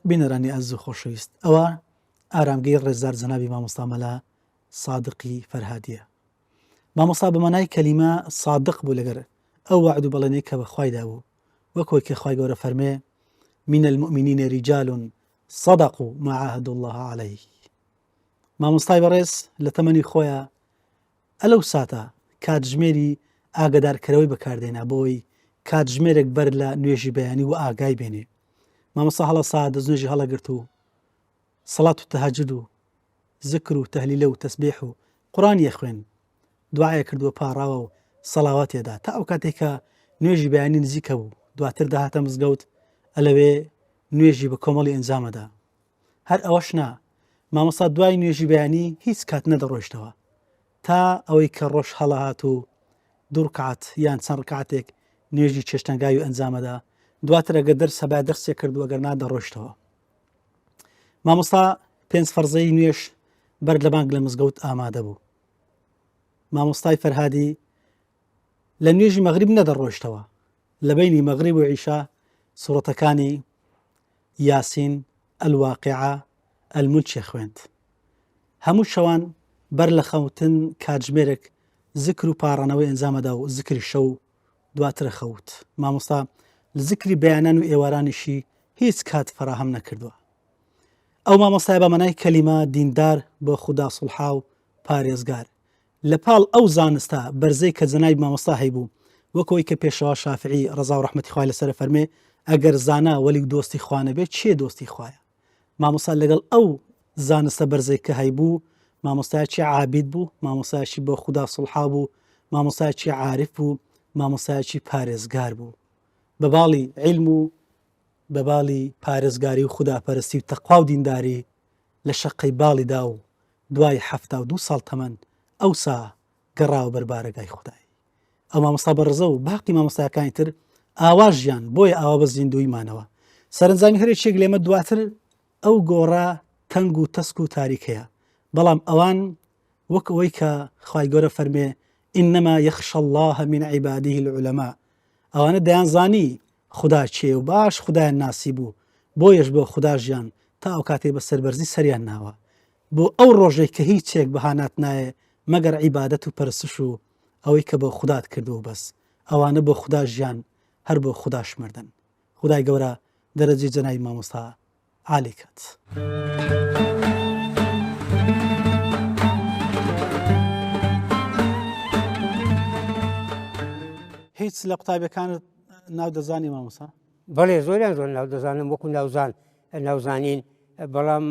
بینەرانی ئازیز و خۆشەویست ئەوە ئارامگەی ڕێزدار جەنابی مامۆستا مەلا سادقی فەرهادیە مامۆستا بە مانای کەلیمە سادق بوو لەگەر ئەو وەعد و بەڵێنەی کە بە خوای دابوو وەک وەی کە خوای گەورە فەرمێ من المؤمنین رجال صدقوا ما عاهدوا الله عليه مامۆستای بەڕێز لە تەمەنی خۆیان ئەلەو ساتە کاتژمێری ئاگەدارکەرەوەی بەکاردێنا بۆی کاتژمێرێک بەر لە نوێژی بەیانی و ئاگای بێنێ مامۆستا هەڵەسا دەستنوێژی هەڵەگرت و سەڵات و تەهەجود و زکر و تەهلیلە و تەسبیح و قورئانی ئەخوێن دوعای کردووە پاڕاوە و سەڵاواتی ئەدا تا ئەو کاتێک کە نوێژی بەیانی نزیکە بوو دواتر دەهاتە مزگەوت ئەلەوێ نوێژی بە کۆمەڵی ئەنجامەدا هەر ئەوەش نا مامۆستا دوای نوێژی بەیانی هیچ کات نەدەڕۆیشتەوە تا ئەوەی کە ڕۆژ هەڵەهات و دوو ڕکعات یان چەند ڕکعاتێک نوێژی چێشتەنگاوی ئەنجامەدا دواتر ئەگەر دەرس هەبا دەرسێک کردو ئەگەر نا دەڕۆیشتەوە مامۆستا پێنج فەرزەی نوێژ بەر لە بانگ لە مزگەوت ئامادە بوو مامۆستای فەرهادی لە نوێژی مەغریب نەدەڕۆیشتەوە لە بەینی مەغریب و عیشا سوڕەتەکانی یاسین، الواقعە، الملکی خوێند. هەموو شەوان بەر لە خەوتن کاتژمێرێک زکر و پاڕانەوەی ئەنجامەدا و زکری شەو دواتر خەوت. مامۆستا زکری بەیانان و ئێوارانیشی هیچ کات فەراهەم نەکردووە. ئەو مامۆستایە بە مانای کەلیمە دیندار بۆ خودا سوڵحاو پارێزگار لە پاڵ ئەو زانستە بەرزەی کە جەنابی مامۆستا هەیبوو، وەک ئەوەی کە پێشەوا شافعی ڕەزا و ڕەحمەتی خوای لەسەرە فەرمێ، ئەگەر زانا وەلی و دۆستی خوا نەبێ کێ دۆستی خوایە؟ مامۆستا لەگەڵ ئەو زانستە بەرزەی کە هەیبوو، مامۆستایەکی عابید بوو، مامۆستایەکی بۆ خودا سوڵحا بوو، مامۆستایەکی عارف بوو، مامۆستایەکی پارێزگار بوو. بە باڵی عیلم و بە باڵی پارێزگاری و خوداپەرستی و تەقوا و دینداری لە شەققەی باڵی دا و دوای 72 ساڵ تەمەن ئەوسا گەڕاوە بەر بارەگای خودای. ئەو مامۆستا بەڕێزە و باقی مامۆستاکانی تر ئاوا ژیان بۆیە ئاوا بە زیندووی مانەوە. سەرەنجامی هەر یەکێک لێمە دواتر ئەو گۆڕە تەنگ و تەسک و تاریکەیە، بەڵام ئەوان وەک ئەوەی کە خوای گەورە فەرمێ، انما یخشی اللە من عباده العلماء، ئەوانە دەیانزانی خودا کێیە و باش خودایان ناسیبوو، بۆیەش بۆ خودا ژیان تا ئەو کاتەی بە سەربەرزی سەریان ناوە بۆ ئەو ڕۆژەی کە هیچێک بە هانات نایێ مەگەر عیبادەت و پەرستش و ئەوەی کە بۆ خودات کردووە و بەس، ئەوانە بۆ خودا ژیان هەر بۆ خوداش مردن. خودای گەورە دەرەجەی جەنابی مامۆستا عالی کات. هیچ لە قوتابیەکانت ناو دەزانی مامۆستا؟ بەڵێ زۆریان زۆر ناو دەزانم وەکو ناوزان ناوزانین بەڵام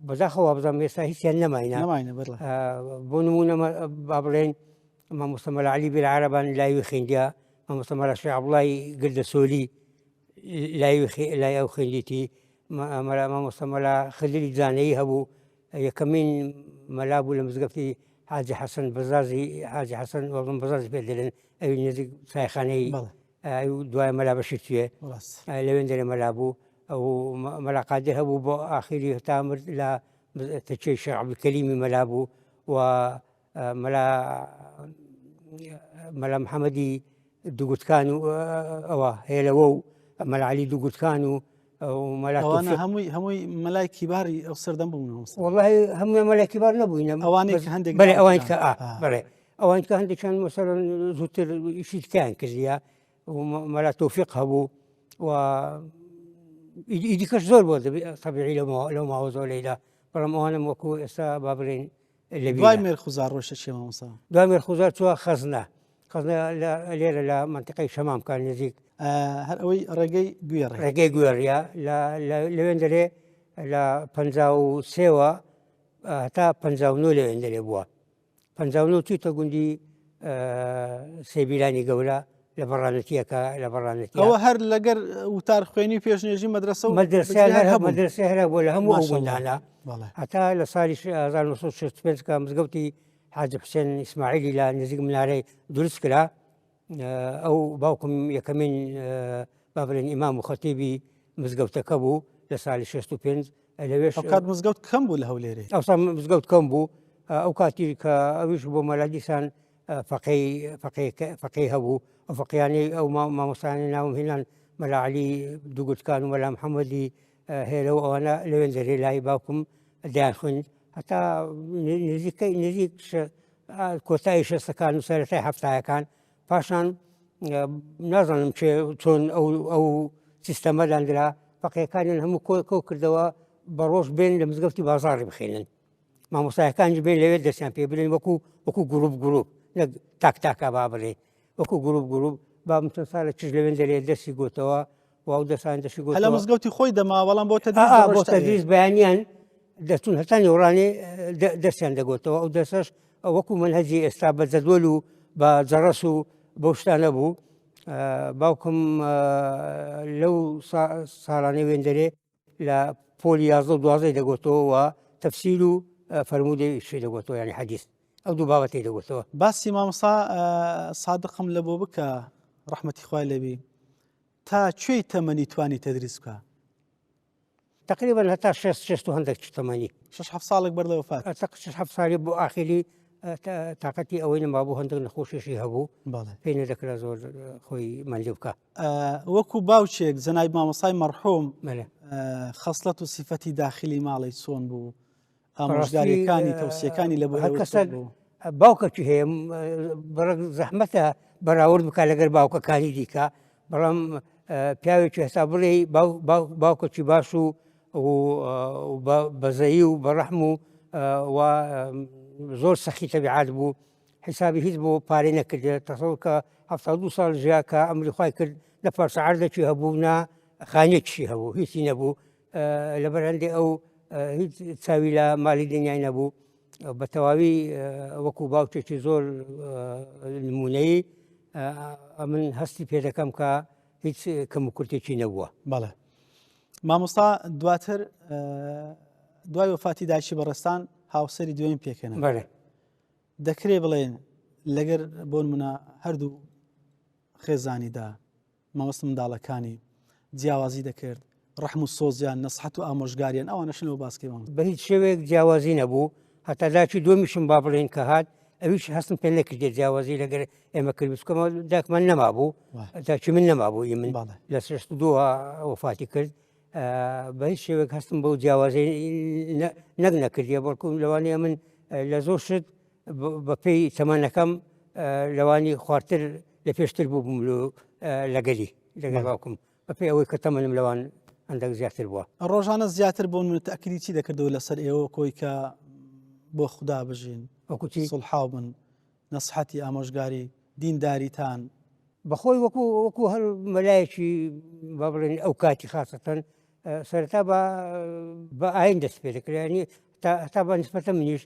بەداخەوە بزانم ئێستا هیچیان نەماینە نەماینە بەڵێ بۆ نمونە با بڵێن مامۆستا مەلا عەلی بیرعەرەبان لاوی خوێندیە مامۆستا مەلا شێخ عەبدوڵای گردەسۆلی لاوی لای ئەو خوێندیتی مەلا مامۆستا مەلا خدری جانەیی هەبوو یەکەمین مەلا بوو لە مزگەفتی حاجی حەسەن بەزازی حاجی حەسەن وەڵم بەزازی پێ دەلێن ئەوی نزیک چایخانەی ئەو دوای مەلا بەشیر توێ لەوێن دەرێ مەلا بوو ئەو مەلا قادر هەبوو بۆ ئاخیری هەتا مرد لە تەکیەی شێخ عەبدولکەریمی مەلا بوو و مەلا مەلا محەممەدی دوگوتکان و ئەوە هێلەوە و مەلاعلی دوگوتکان و هەمووی هەمووی مەلای کیباری ئەو سەردەم بوون والله هەمووی مەلای کیبار نەبووینە ئەوانەی کە هەندێک بەێ ئەوان کە بەێ ئەوان کە هەندێکیان مەسەرەن زووتر ئیشی تکیان کردیە مەلا تۆفیق هەبوو و ئیدیکەش زۆر بۆ طبیعی لەو ماوە زۆر لەیدا بەڵام ئەوانم وەکو ئێستا با بڵێن دوای مێرخوزار ڕۆشتە چێ مامۆستا؟ دوای مێرخوزار چووە خەزنە خەزنە لێرە لە منتیقەی شەمام کار نزیک هەر ئەوەی ڕێگەی گوێڕ ڕێگەی گوێڕە لەوێن دەرێ لە پ سێوە هەتا پ لەوێن دەرێ بووە 59 چوویتە گوندی سێبیرانی گەورە لە بەڕانەتیەکە لە بەڕانەتی ئەوە هەر لەگەر وتار خوێنی پێشنێژی مەدرسە و مەدرسە هەرە بۆ لە هەموو ئەو گوندانە هەتا لە ساڵی 1965 کە مزگەوتی حاجی حوسێن ئیسماعیلی لە نزیک منارەی دروست کرا ئەو باوکم یەکەمین با بڵێن ئیمام و خەتیبی مزگەوتەکە بوو لە ساڵی 65 لەوێش ئەو کات مزگەوت کەم بوو لە هەولێرێ ئەوسا مزگەوت کەم بوو ئەو کاتی کە ئەویش بۆ مەلا دیسان فەقێی فەقێ فەقێی هەبوو ئەو فەقیانەی ئەو مامۆستایانی ناوم هێنان مەلا عەلی دووگوتکان و مەلا محەممەدی هێرە و ئەوانە لەوێن دەرێ لای باوکم دەیان خوێند هەتا نزیکەی نزیک کۆتایی شەستەکان و سەرەتای هەفتایەکان پاشان نازانم چێ چۆن ئەو ئەو سیستەمە داندرا فەقیەکانیان هەموو کۆ کۆ کردەوە بە ڕۆژ بێن لە مزگەفتی بازاڕی بخێنن مامۆستایەکانیش بێن لەوێ دەستیان پێ بلێن وەکو وەکو گروپ گروپ نەک تاک تاکە با بڵێ وەکو گروپ گروپ بابم چەند ساڵە چش لەوێن دەرێ دەرسی گوتەوە و ئەو دەسان دەشی گوتەوە لە مزگەوتی خۆی دەما بەڵام بۆ تەدریس ئا، بۆ تەدریس بەیانیان دەچون هەتا نیوەڕانێ دەرسیان دەگوتەوە ئەو دەرسەش وەکو منهەجی ئێستا بە جەدوەل و بە جەڕەس و بەو شتانە بوو باوکم لەو ساڵانەی وێندەرێ لە پۆلی 11 و دوازدەی دەگوتەوە و تەفسیر و فەرموودەی شی دەگوتەوە یعنی حەدیث ئەو دوو بابەتەی دەگوتەوە. باسی مامۆستا سادقم لە بۆ بکە ڕەحمەتی خوای لێبی تا کوێی تەمەنی توانی تەدریس بکە؟ تقریبا هەتا شێست شێست و هەندێک تەمەنی شش حەفت ساڵێک بەر لە وەفات تەق شش حەفت ساڵی بۆ ئاخیری تاقەتی ئەوەی نەمابوو هەندێک نەخۆشیشی هەبوو بەڵێ پێی نەدەکرا زۆر خۆی مەندی بکە وەکو باوکێک جەنابی مامۆستای مەرحوم خەسڵەت و سیفەتی داخلی ماڵی چۆن بوو ئامۆژگاریەکانی تەوسیەکانی لە بۆ هەر کەسە باوکەکی هەیە بەڕک زەحمەتە بەراورد بکە لەگەر باوکەکانی دیکە بەڵام پیاوێکی هەسا بڵێ باوکەکی باش و بەزەیی و بەڕەحم و زۆر سەخی تەبیعات بوو حیسابی هیچ بۆ پارەی نەکردێت تەسەور کە 72 ساڵ ژیا کە ئەمری خوای کرد لە پارچە عەردێکی هەبوو نا خانێکیشی هەبوو هیچی نەبوو لەبەر هەندێ ئەو هیچ چاوی لە مالی دنیای نەبوو. بە تەواوی وەکو باوکێکی زۆر نمونەیی ئەمن هەستی پێ دەکەم کە هیچ کەم و کورتێکی نەبووە. بەڵێ مامۆستا دواتر دوای وەفاتی دایکی بەڕێزتان هاوسەری دوێن پێکەن بەڵێ دەکرێ بڵێن لەگەر بۆ نمونە هەردوو خێزانیدا مامۆستا منداڵەکانی جیاوازی دەکرد ڕەحم و سۆزیان نەسحەت و ئامۆژگاریان ئەوانەشن لەوە باسکەی مامۆستا. بە هیچ شێوەیەک جیاوازی نەبوو هەتا داکی دووەمیشم با بڵێین کە هات ئەویش هەستم پێ نەکردێ جیاوازی لەگەر ئێمە کرد بچکەمە داکمان نەمابوو داکی من نەمابوو ئی من لە شەست و دووە وەفاتی کرد بە هیچ شێوەیەک هەستم بەو جیاوازی نەک نەکردیە بەڵکو لەوانەیە من لە زۆر شت بەپێی تەمەنەکەم لەوانی خوارتر لە پێشتر بوو بووم لەگەلی لەگەڵ باوکم بەپێی ئەوەی کە تەمەنم لەوان هەندێک زیاتر بووە. ڕۆژانە زیاتر بۆ نمونە تەئکیدی چی دەکردەوە لەسەر ئێوە کۆی کە بۆ خودا بژین وەکو چی؟ سوڵحاو بن نەسحەتی ئامۆژگاری دینداریتان. بەخۆی وەکو وەکو هەر مەلایەکی با بڵێن ئەو کاتی خاسەتەن سەرەتا بە بە ئاین دەست پێ دەکرد یعنی تا هەتا بە نسبەتە منیش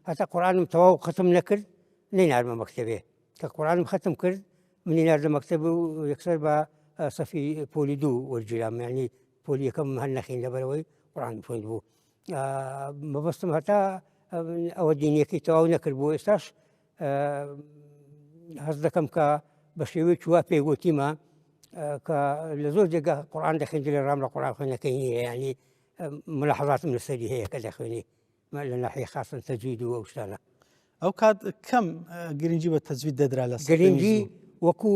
هەتا قورئانم تەواو خەتم نەکرد نەینارمە مەکتەبێ کە قورئانم خەتم کرد منی ناردە مەکتەب و یەکسەر بە سەفی پۆلی دوو وەرگیرام یعنی پۆلی یەکەم هەر نەخین لەبەرەوەی قورئان خوێند بوو مەبەستم هەتا ئەوە دینیەکەی تەواو نەکرد بۆ ئێستاش هەست دەکەم کە بە شێوەیەکی وا پێگوتیمە کە لە زۆر جێگا قورآن دەخێندرێ ڕام لە قورآن خوێنەکەی نییە ینی ملاحظاتم لەسەری هەیە کە دەخوێنی لە ناحیە خاصن تەجوید و ئەو شتانە. ئەو کات کەم گرنگی بە تەجوید دەدرا لە گرنگی وەکو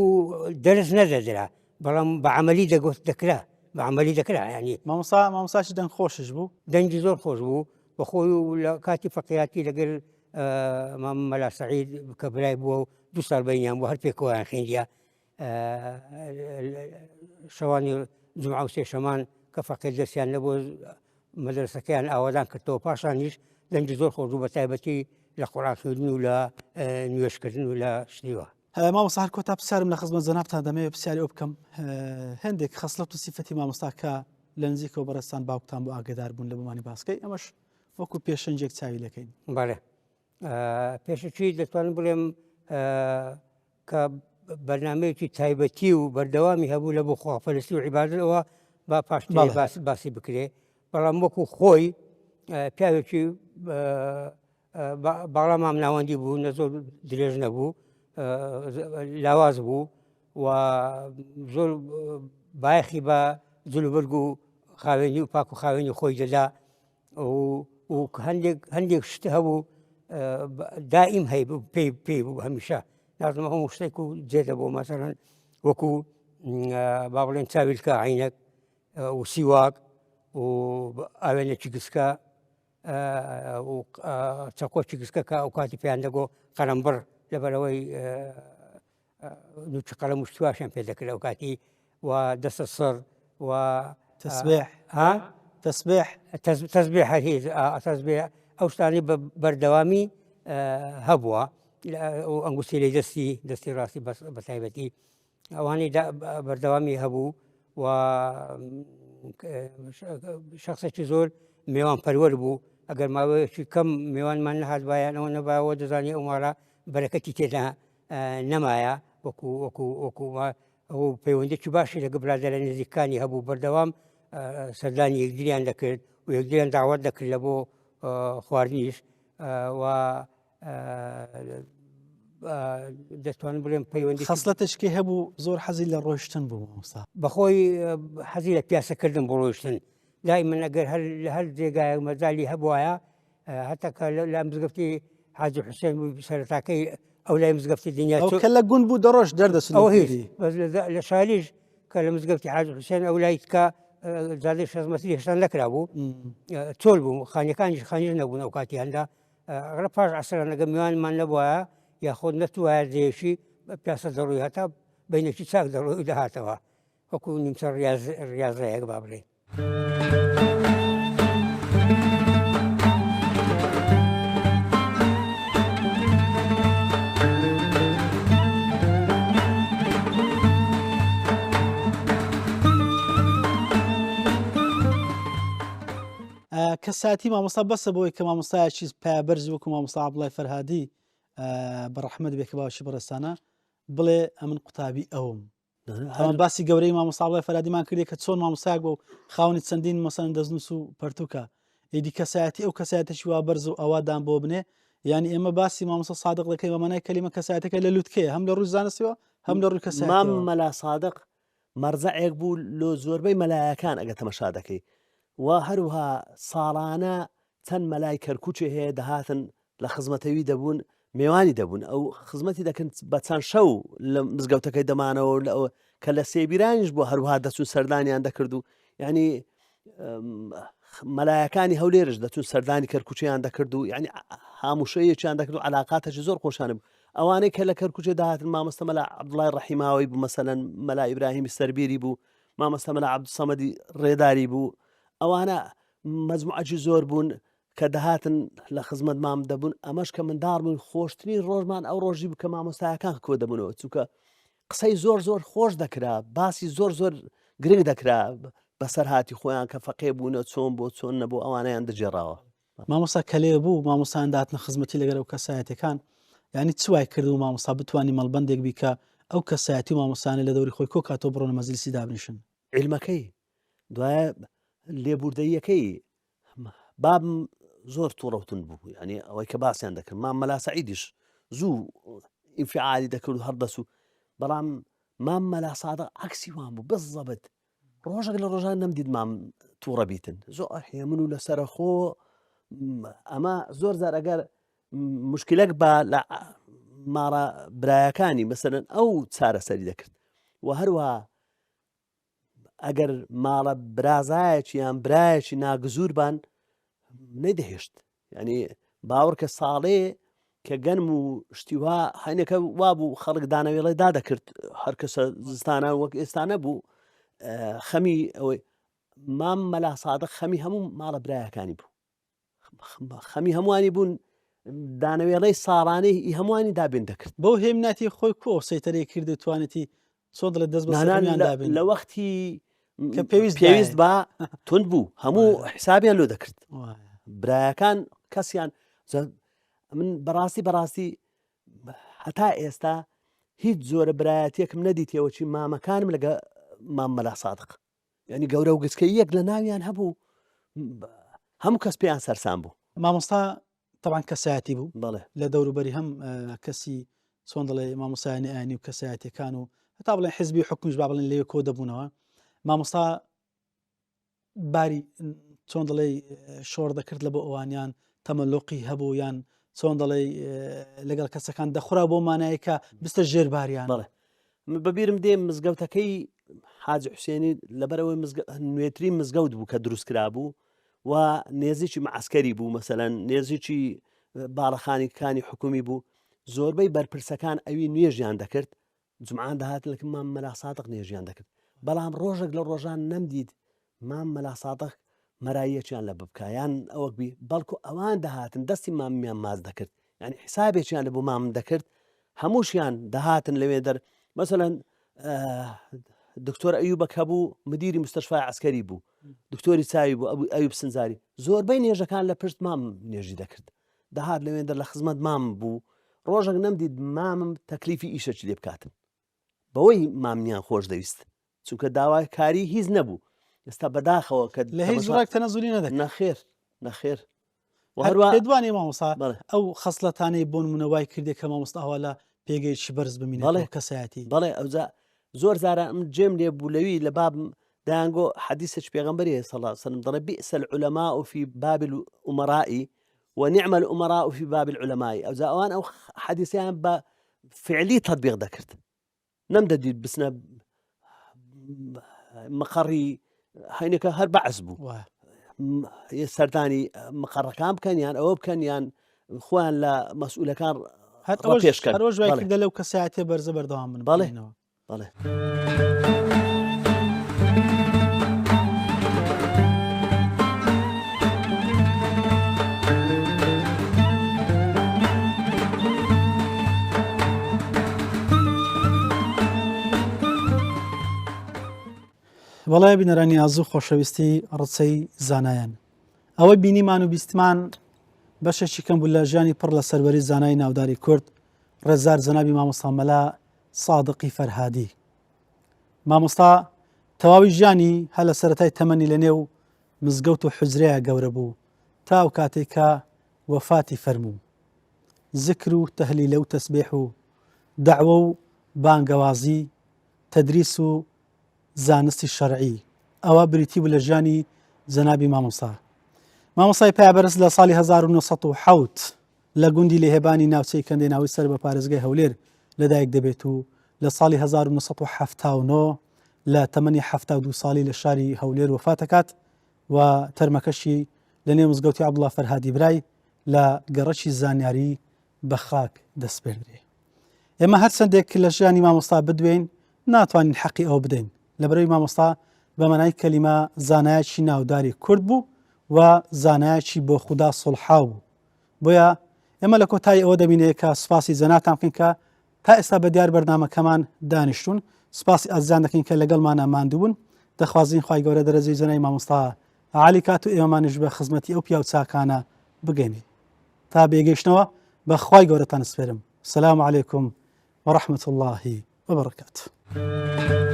دەرس نەدەدرا بەڵام بە عملی دەگوت دەکرا بە عملی دەکرا ینی مامۆسا مامۆساشی دەنگ خۆشش بوو دەنگی زۆر خۆش بوو بەخۆی و لە کاتی فەقیاتی لەگەر مام مەلا سعید کە برای بووە و دو ساڵ بینیان بوو هەر پێکەوەیان خوێندیە شەوانی جمعە و سێشەمان کە فەقێ دەستیان نەبوو مەدرسەکەیان ئاوادان کردەوە پاشانیش دەنگی زۆر خۆش بوو بە تایبەتی لە قورئان خوێندن و لە نوێژکردن و لە شتیوە. مامۆستا هەر کۆتا پرسیارم لە خزمەت جەنابتان دەمەوێت پرسیاری ئەو بکەم هەندێک خەسڵەت و سیفەتی مامۆستا کە لە نزیکەوە بەڕێزتان باوکتان بۆ ئاگدار بوون لە بۆمانی باسکەی ئەمەش وەکو پێشەنجێک چاوی لەکەین. بەڵێ پێشەکی دەتوانم بڵێم کە بەرنمەیەکی تایبەتی و بەردەوامی هەبوو لە بۆ خواپەرستی و عیبادەوە با پاشتر باس باسی بکرێ بەڵام وەکو خۆی پیاوێکی باڵا مام ناوەندی بوو نە زۆر درێژ نەبوو لاواز بوو و زۆر بایەخی بە جلوبەرگ و خاوێنی و پاک و خاوێنی خۆی دەدا و هەندێک هەندێک شت هەبوو دائیم هەی بوو پێی پێی بوو هەمیشە نازم هەموو شتێک و جێ دەبوو مەسەرەن وەکو با بڵێن چاویلکە عینەک و سیواک و ئاوێنێکی گسکە چەقۆکی گسکە کە ئەو کاتی پێیان دەگۆ قەرەمبڕ لەبەرەوەی نوچ قەلەم و شتواشیان پێ دەکرد ئەو کاتی و دەستە سڕ و تەسبێح ها تەسبێح تەسبێح هەر هیچ تەسبێح ئەو شتانەی بە بەردەوامی هەبووە ئەنگوستیلەی دەستی دەستی ڕاستی بە تایبەتی ئەوانەی بەردەوامی هەبوو و شخصێکی زۆر میوان پەروەر بوو ئەگەر ماوەیەکی کەم میوانمان نەهات بایانەوە نەباوە دەزانی ئەو ماڵە بەرەکەتی تێدا نەمایە وەکو وەکو وەکو ئەو پەیوەندێکی باشی لەگە برادەرە نزیکانی هەبوو بەردەوام سەردانی یەکدریان دەکرد و یەکدریان داوات دەکرد لە بۆ خواردنیش و دەتوانم بڵێم پەیوەندی خەسڵەتێکی هەبوو زۆر حەزی لە ڕۆشتن بوو مامۆستا بەخۆی حەزی لە پیاسەکردن بۆ ڕۆیشتن لای من ئەگەر هەر لە هەر جێگایەک مەجالی هەبواە هەتا کە لە مزگەفتی حاجی حوسێن بوو سەرەتاکەی ئەو لای مزگەفتی دنیا ئەو کە لە گوند بوو دەڕۆشت دەردەچن ئەو هیچ بەس لە شاریش کە لە مزگەفتی حاجی حوسێن ئەو لای کە جادەی شەست مەتری هێشتا نەکرا بوو چۆل بوو خانیەکانیش خانیش نەبوون ئەو کاتی هەندا ئەگەر پاش عەسران ئەگەر میوانمان نەبوایە یاخود نەتوایە جێیەکی پیاسە دەڕۆی هەتا بینێکی چاک دەڕۆی و دەهاتەوە وەکو نیمچە ڕیازەیەک با بڵێین. کەساتی مامۆستا بەسە بۆی کە مامۆستایەکی پایەبەرز وەکو مامۆستا عەبدوڵای فەرهادی بە ڕەحمەت بێ کە باوکی بەڕێزتانە بڵێ ئەمن قوتابی ئەوم ئەمە باسی گەورەی مامۆستا عەبدوڵای فەرهادیمان کردی کە چۆن مامۆستایەک بوو خاوەنی چەندین مەسەن دەستنووس و پەرتوکە ئیدی کەسایەتی ئەو کەسایەتێکی وا بەرز و ئەوا دان بۆ بنێ یعنی ئێمە باسی مامۆستا سادق دەکەین بە مانای کەلیمە کەسایەتەکە لە لوتکەیە هەم لە ڕووی زانستیەوە هەم لە ڕووی مام کەسایەتیەوە مەلا سادق مەرجەعێک بوو لۆ زۆربەی مەلایەکان ئەگە تەمەشا دەکەی و هەروها ساڵانە چەند مەلای کەرکوچێ هەیە دەهاتن لە خزمەتەوی دەبوون مێوانی دەبوون ئەو خزمەتی دەکەن بە چەند شەو لە مزگەوتەکەی دەمانەوە لە ئەوە کە لە سێبیرانیش بۆ هەروها دەچوون سەردانیان دەکرد و ینی مەلایەکانی هەولێرش دەچوون سەردانی کەرکوچیان دەکرد و یعنی هاموشەیەکیان دەکرد و علااقاتەکی زۆر خۆشانە بوو ئەوانەی کە لە کەرکوچێ داهاتن مامۆستا مەلا عەبدوڵای ڕەحیماوی بوو مەسەلەن مەلا ئیبراهیمی سەربیری بوو مامۆستا مەلا عەبدولسەمەدی ڕێداری بوو ئەوانە مەجموعەکی زۆر بوون کە دەهاتن لە خزمەت مام دەبوون ئەمەش کە منداڵ بوون خۆشترین ڕۆژمان ئەو ڕۆژی بوو کە مامۆستایەکان کۆ دەبوونەوە چونکە قسەی زۆر زۆر خۆش دەکرا باسی زۆر زۆر گرنگ دەکرا بەسەرهاتی خۆیان کە فەقێ بوونە چۆن بۆ چۆن نەبوو ئەوانەیان دەگێڕاوە مامۆستا کەلێ بوو مامۆستایان داتنە خزمەتی لەگەر ئەو کەسایەتەکان یعنی چ وای کرد و مامۆستا بتوانانی مەڵبندێک بی کە ئەو کەسایەتی و مامۆستانە لە دەوری خۆی کۆکاتەوە بڕۆنە مەجلیسی دابنیشن عیلمەکەی دوایە لێبوردەیەکەی بابم زۆر توڕەوتون بوو ینی ئەوەی کە باسییان دەکرد مام مەلا سعیدیش زوو ئینفعالی دەکرد و هەردەس و بەڵام مام مەلا سادە عکسی وان بوو بزەبت ڕۆژێک لە ڕۆژان نەمدیت مام تووڕە بیتن زۆر هێمن و لەسەرە خۆ ئەمە زۆر زار ئەگەر مشکلەک بە لە ماڵە برایەکانی مەسەرەن ئەو چارەسەری دەکرد و هەروە ئەگەر ماڵە برازایەکی یان برایەکی ناگزور بان نەیدەهێشت ینی باوەڕکە ساڵێ کە گەنم و شتی وا هەنێکە وابوو خەڵک دانەوێڵێ دادەکرد هەر کەسە زستانە وەک ئێستا نەبوو خەمی ئەوەی مام مەلا سادق خەمی هەموو ماڵە برایەکانی بوو خەمی هەمووانی بوون دانەوێڵەی ساڵانەی ئی هەمووانی دابین دەکرد بەو هێمناتی خۆی کۆ سەیتەرەی کرد و توانێتی چۆن دەڵێت دەست بەسەر دابێن لە وەختی کە پێویست پێویست بە تند بوو هەموو حسابیان لۆ دەکرد برایەکان کەسیان من بەڕاستی بەڕاستی هەتا ئێستا هیچ جۆرە برایەتێکم نەدیتەوە چی مامەکانم لەگە مام مەلا سادق یعنی گەورە و گچکە یەک لە ناویان هەبوو هەموو کەس پێیان سەرسام بوو مامۆستا تەبان کەسایەتی بوو بەڵێ لە دەوروبەری هەم کەسی چۆن دەڵێ مامۆسایانی ئاینی و کەسایەتەکان و هەتا بڵێن حزبی حکومیش با بڵێن لەوێ کۆ دەبوونەوە مامۆستا باری چۆن دەڵێ شۆڕ دەکرد لە بۆ ئەوانیان تەمەلۆقی هەبوو یان چۆن دەڵێ لەگەڵ کەسەکان دەخورا بۆ مانایەکە بستە ژێر باریان بەڵێ بەبیرم دێ مزگەوتەکەی حاجی حوسێنی لەبەرەوەی نوێترین مزگەوت بوو کە دروست کرابوو و نێزیکی معسکەری بوو مەسەەن نێزیکی باڵەخانی کانی حکومی بوو زۆربەی بەرپرسەکان ئەوی نوێژیان دەکرد جمعان دەهات لەکە مام مەلا سادق نوێژیان دەکرد بەڵام ڕۆژێک لە ڕۆژان نەمدیت مام مەلا سادق مەراییەکیان لە ببکە یان ئەوەک بی بەڵکو ئەوان دەهاتن دەستی مامیان ماز دەکرد یعنی حسابێکیان لە بۆ مامم دەکرد هەمووشیان دەهاتن لەوێ دەر مەسەلەن دکتۆر ئەیوبەک هەبوو مدیری مستەشفای عسکەری بوو دکتۆری چاوی بوو ئەبوو ئەیوب سنجاری زۆربەی نێژەکان لە پشت مام نێژی دەکرد دەهات لەوێن دەر لە خزمەت مام بوو ڕۆژێک نەمدیت مامم تەکلیفی ئیشەکی لێ بکاتن بەوەی مامنیان خۆش دەویست چونکە داواکاری هیچ نەبوو ئێستا بەداخەوە کە لە هیچ ڕێک تەنەزولی نەدەکرد نەخێر نەخێر هەروە دوانی مامۆسا ئەو خەسڵەتانەی بۆ نمونە وای کردێک کە مامۆستا ئەوە لە پێگەیەکی بەرز بمینێت کەسایەتی بەڵێ ئەوجا زۆر زارە ئەم جێم لێ بوو لەوی لە بابم دایانگۆ حەدیسێک پێغەمبەری صلی الله علیه وسلم دەڵێ بئس العلماء في باب الأمراء ونعم الأمراء في باب العلماء ئەوجا ئەوان ئەو حەدیسیان بە فعلی تطبیق دەکرد نەمدەدیت بچنە مقەڕی هەینەکە هەر بەعس بوو سەردانی مقەڕەکان بکەن یان ئەوە بکەن یان خۆیان لە مەسئولەکان هەر پێشکەن ڕۆژ وای کردە لەو کەسایەتێ بەرزە بەردەوام بن بەڵێنەوە بەڵێ. بەڵێ بینەرانی ئازو خۆشەویستی ڕچەی زانایان. ئەوەی بینیمان و بیستمان بەشێکی کەم بوو لە ژیانی پڕ لە سەروەری زانای ناوداری کورد ڕێزدار جەنابی مامۆستا مەلا سادقی فەرهادی. مامۆستا تەواوی ژیانی هەر لە سەرەتای تەمەنی لە نێو مزگەوت و حوجرەیە گەورە بوو تا ئەو کاتەی کە وەفاتی فەرموو. زکر و تەهلیلە و تەسبێح و دەعوە و بانگەوازی، تەدریس و زانستی شەرعی ئەوە بریتی بوو لە ژیانی جەنابی مامۆستا. مامۆستای پایەبەرز لە ساڵی 1970 لە گوندی لێهێبانی ناوچەی کەندێناوی سەر بە پارێزگای هەولێر لەدایک دەبێت و لە ساڵی 1979 لە تەمەنی 72 ساڵی لە شاری هەولێر وەفات دەکات و تەرمەکەشی لە نێو مزگەوتی عەبدوڵا فەرهادی برای لە گەڕەکی زانیاری بە خاک دەسپێردرێ. ئێمە هەرچەندێک لە ژیانی مامۆستا بدوێین ناتوانین حەقی ئەوە بدەین لەبەرەوەی مامۆستا بە مانای کەلیمە زانایەکی ناوداری کورد بوو و زانایەکی بۆ خودا سوڵحاو بوو بۆیە ئێمە لە کۆتایی ئەوە دەبینێ کە سوپاسی جەنابتان بکەین کە تا ئێستا بە دیار بەرنامەکەمان دانیشتون سوپاسی ئازیزان دەکەین کە لەگەڵمانە ماندووبوون دەخوازین خوای گەورە دەرەجەی جەنای مامۆستا عالی کات و ئێمەمانیش بە خزمەتی ئەو پیاو چاکانە بگەینێ تا بێگەیشتنەوە بە خوای گەورەتان سپێرم سلام علیکم ورحمة الله وبركاته.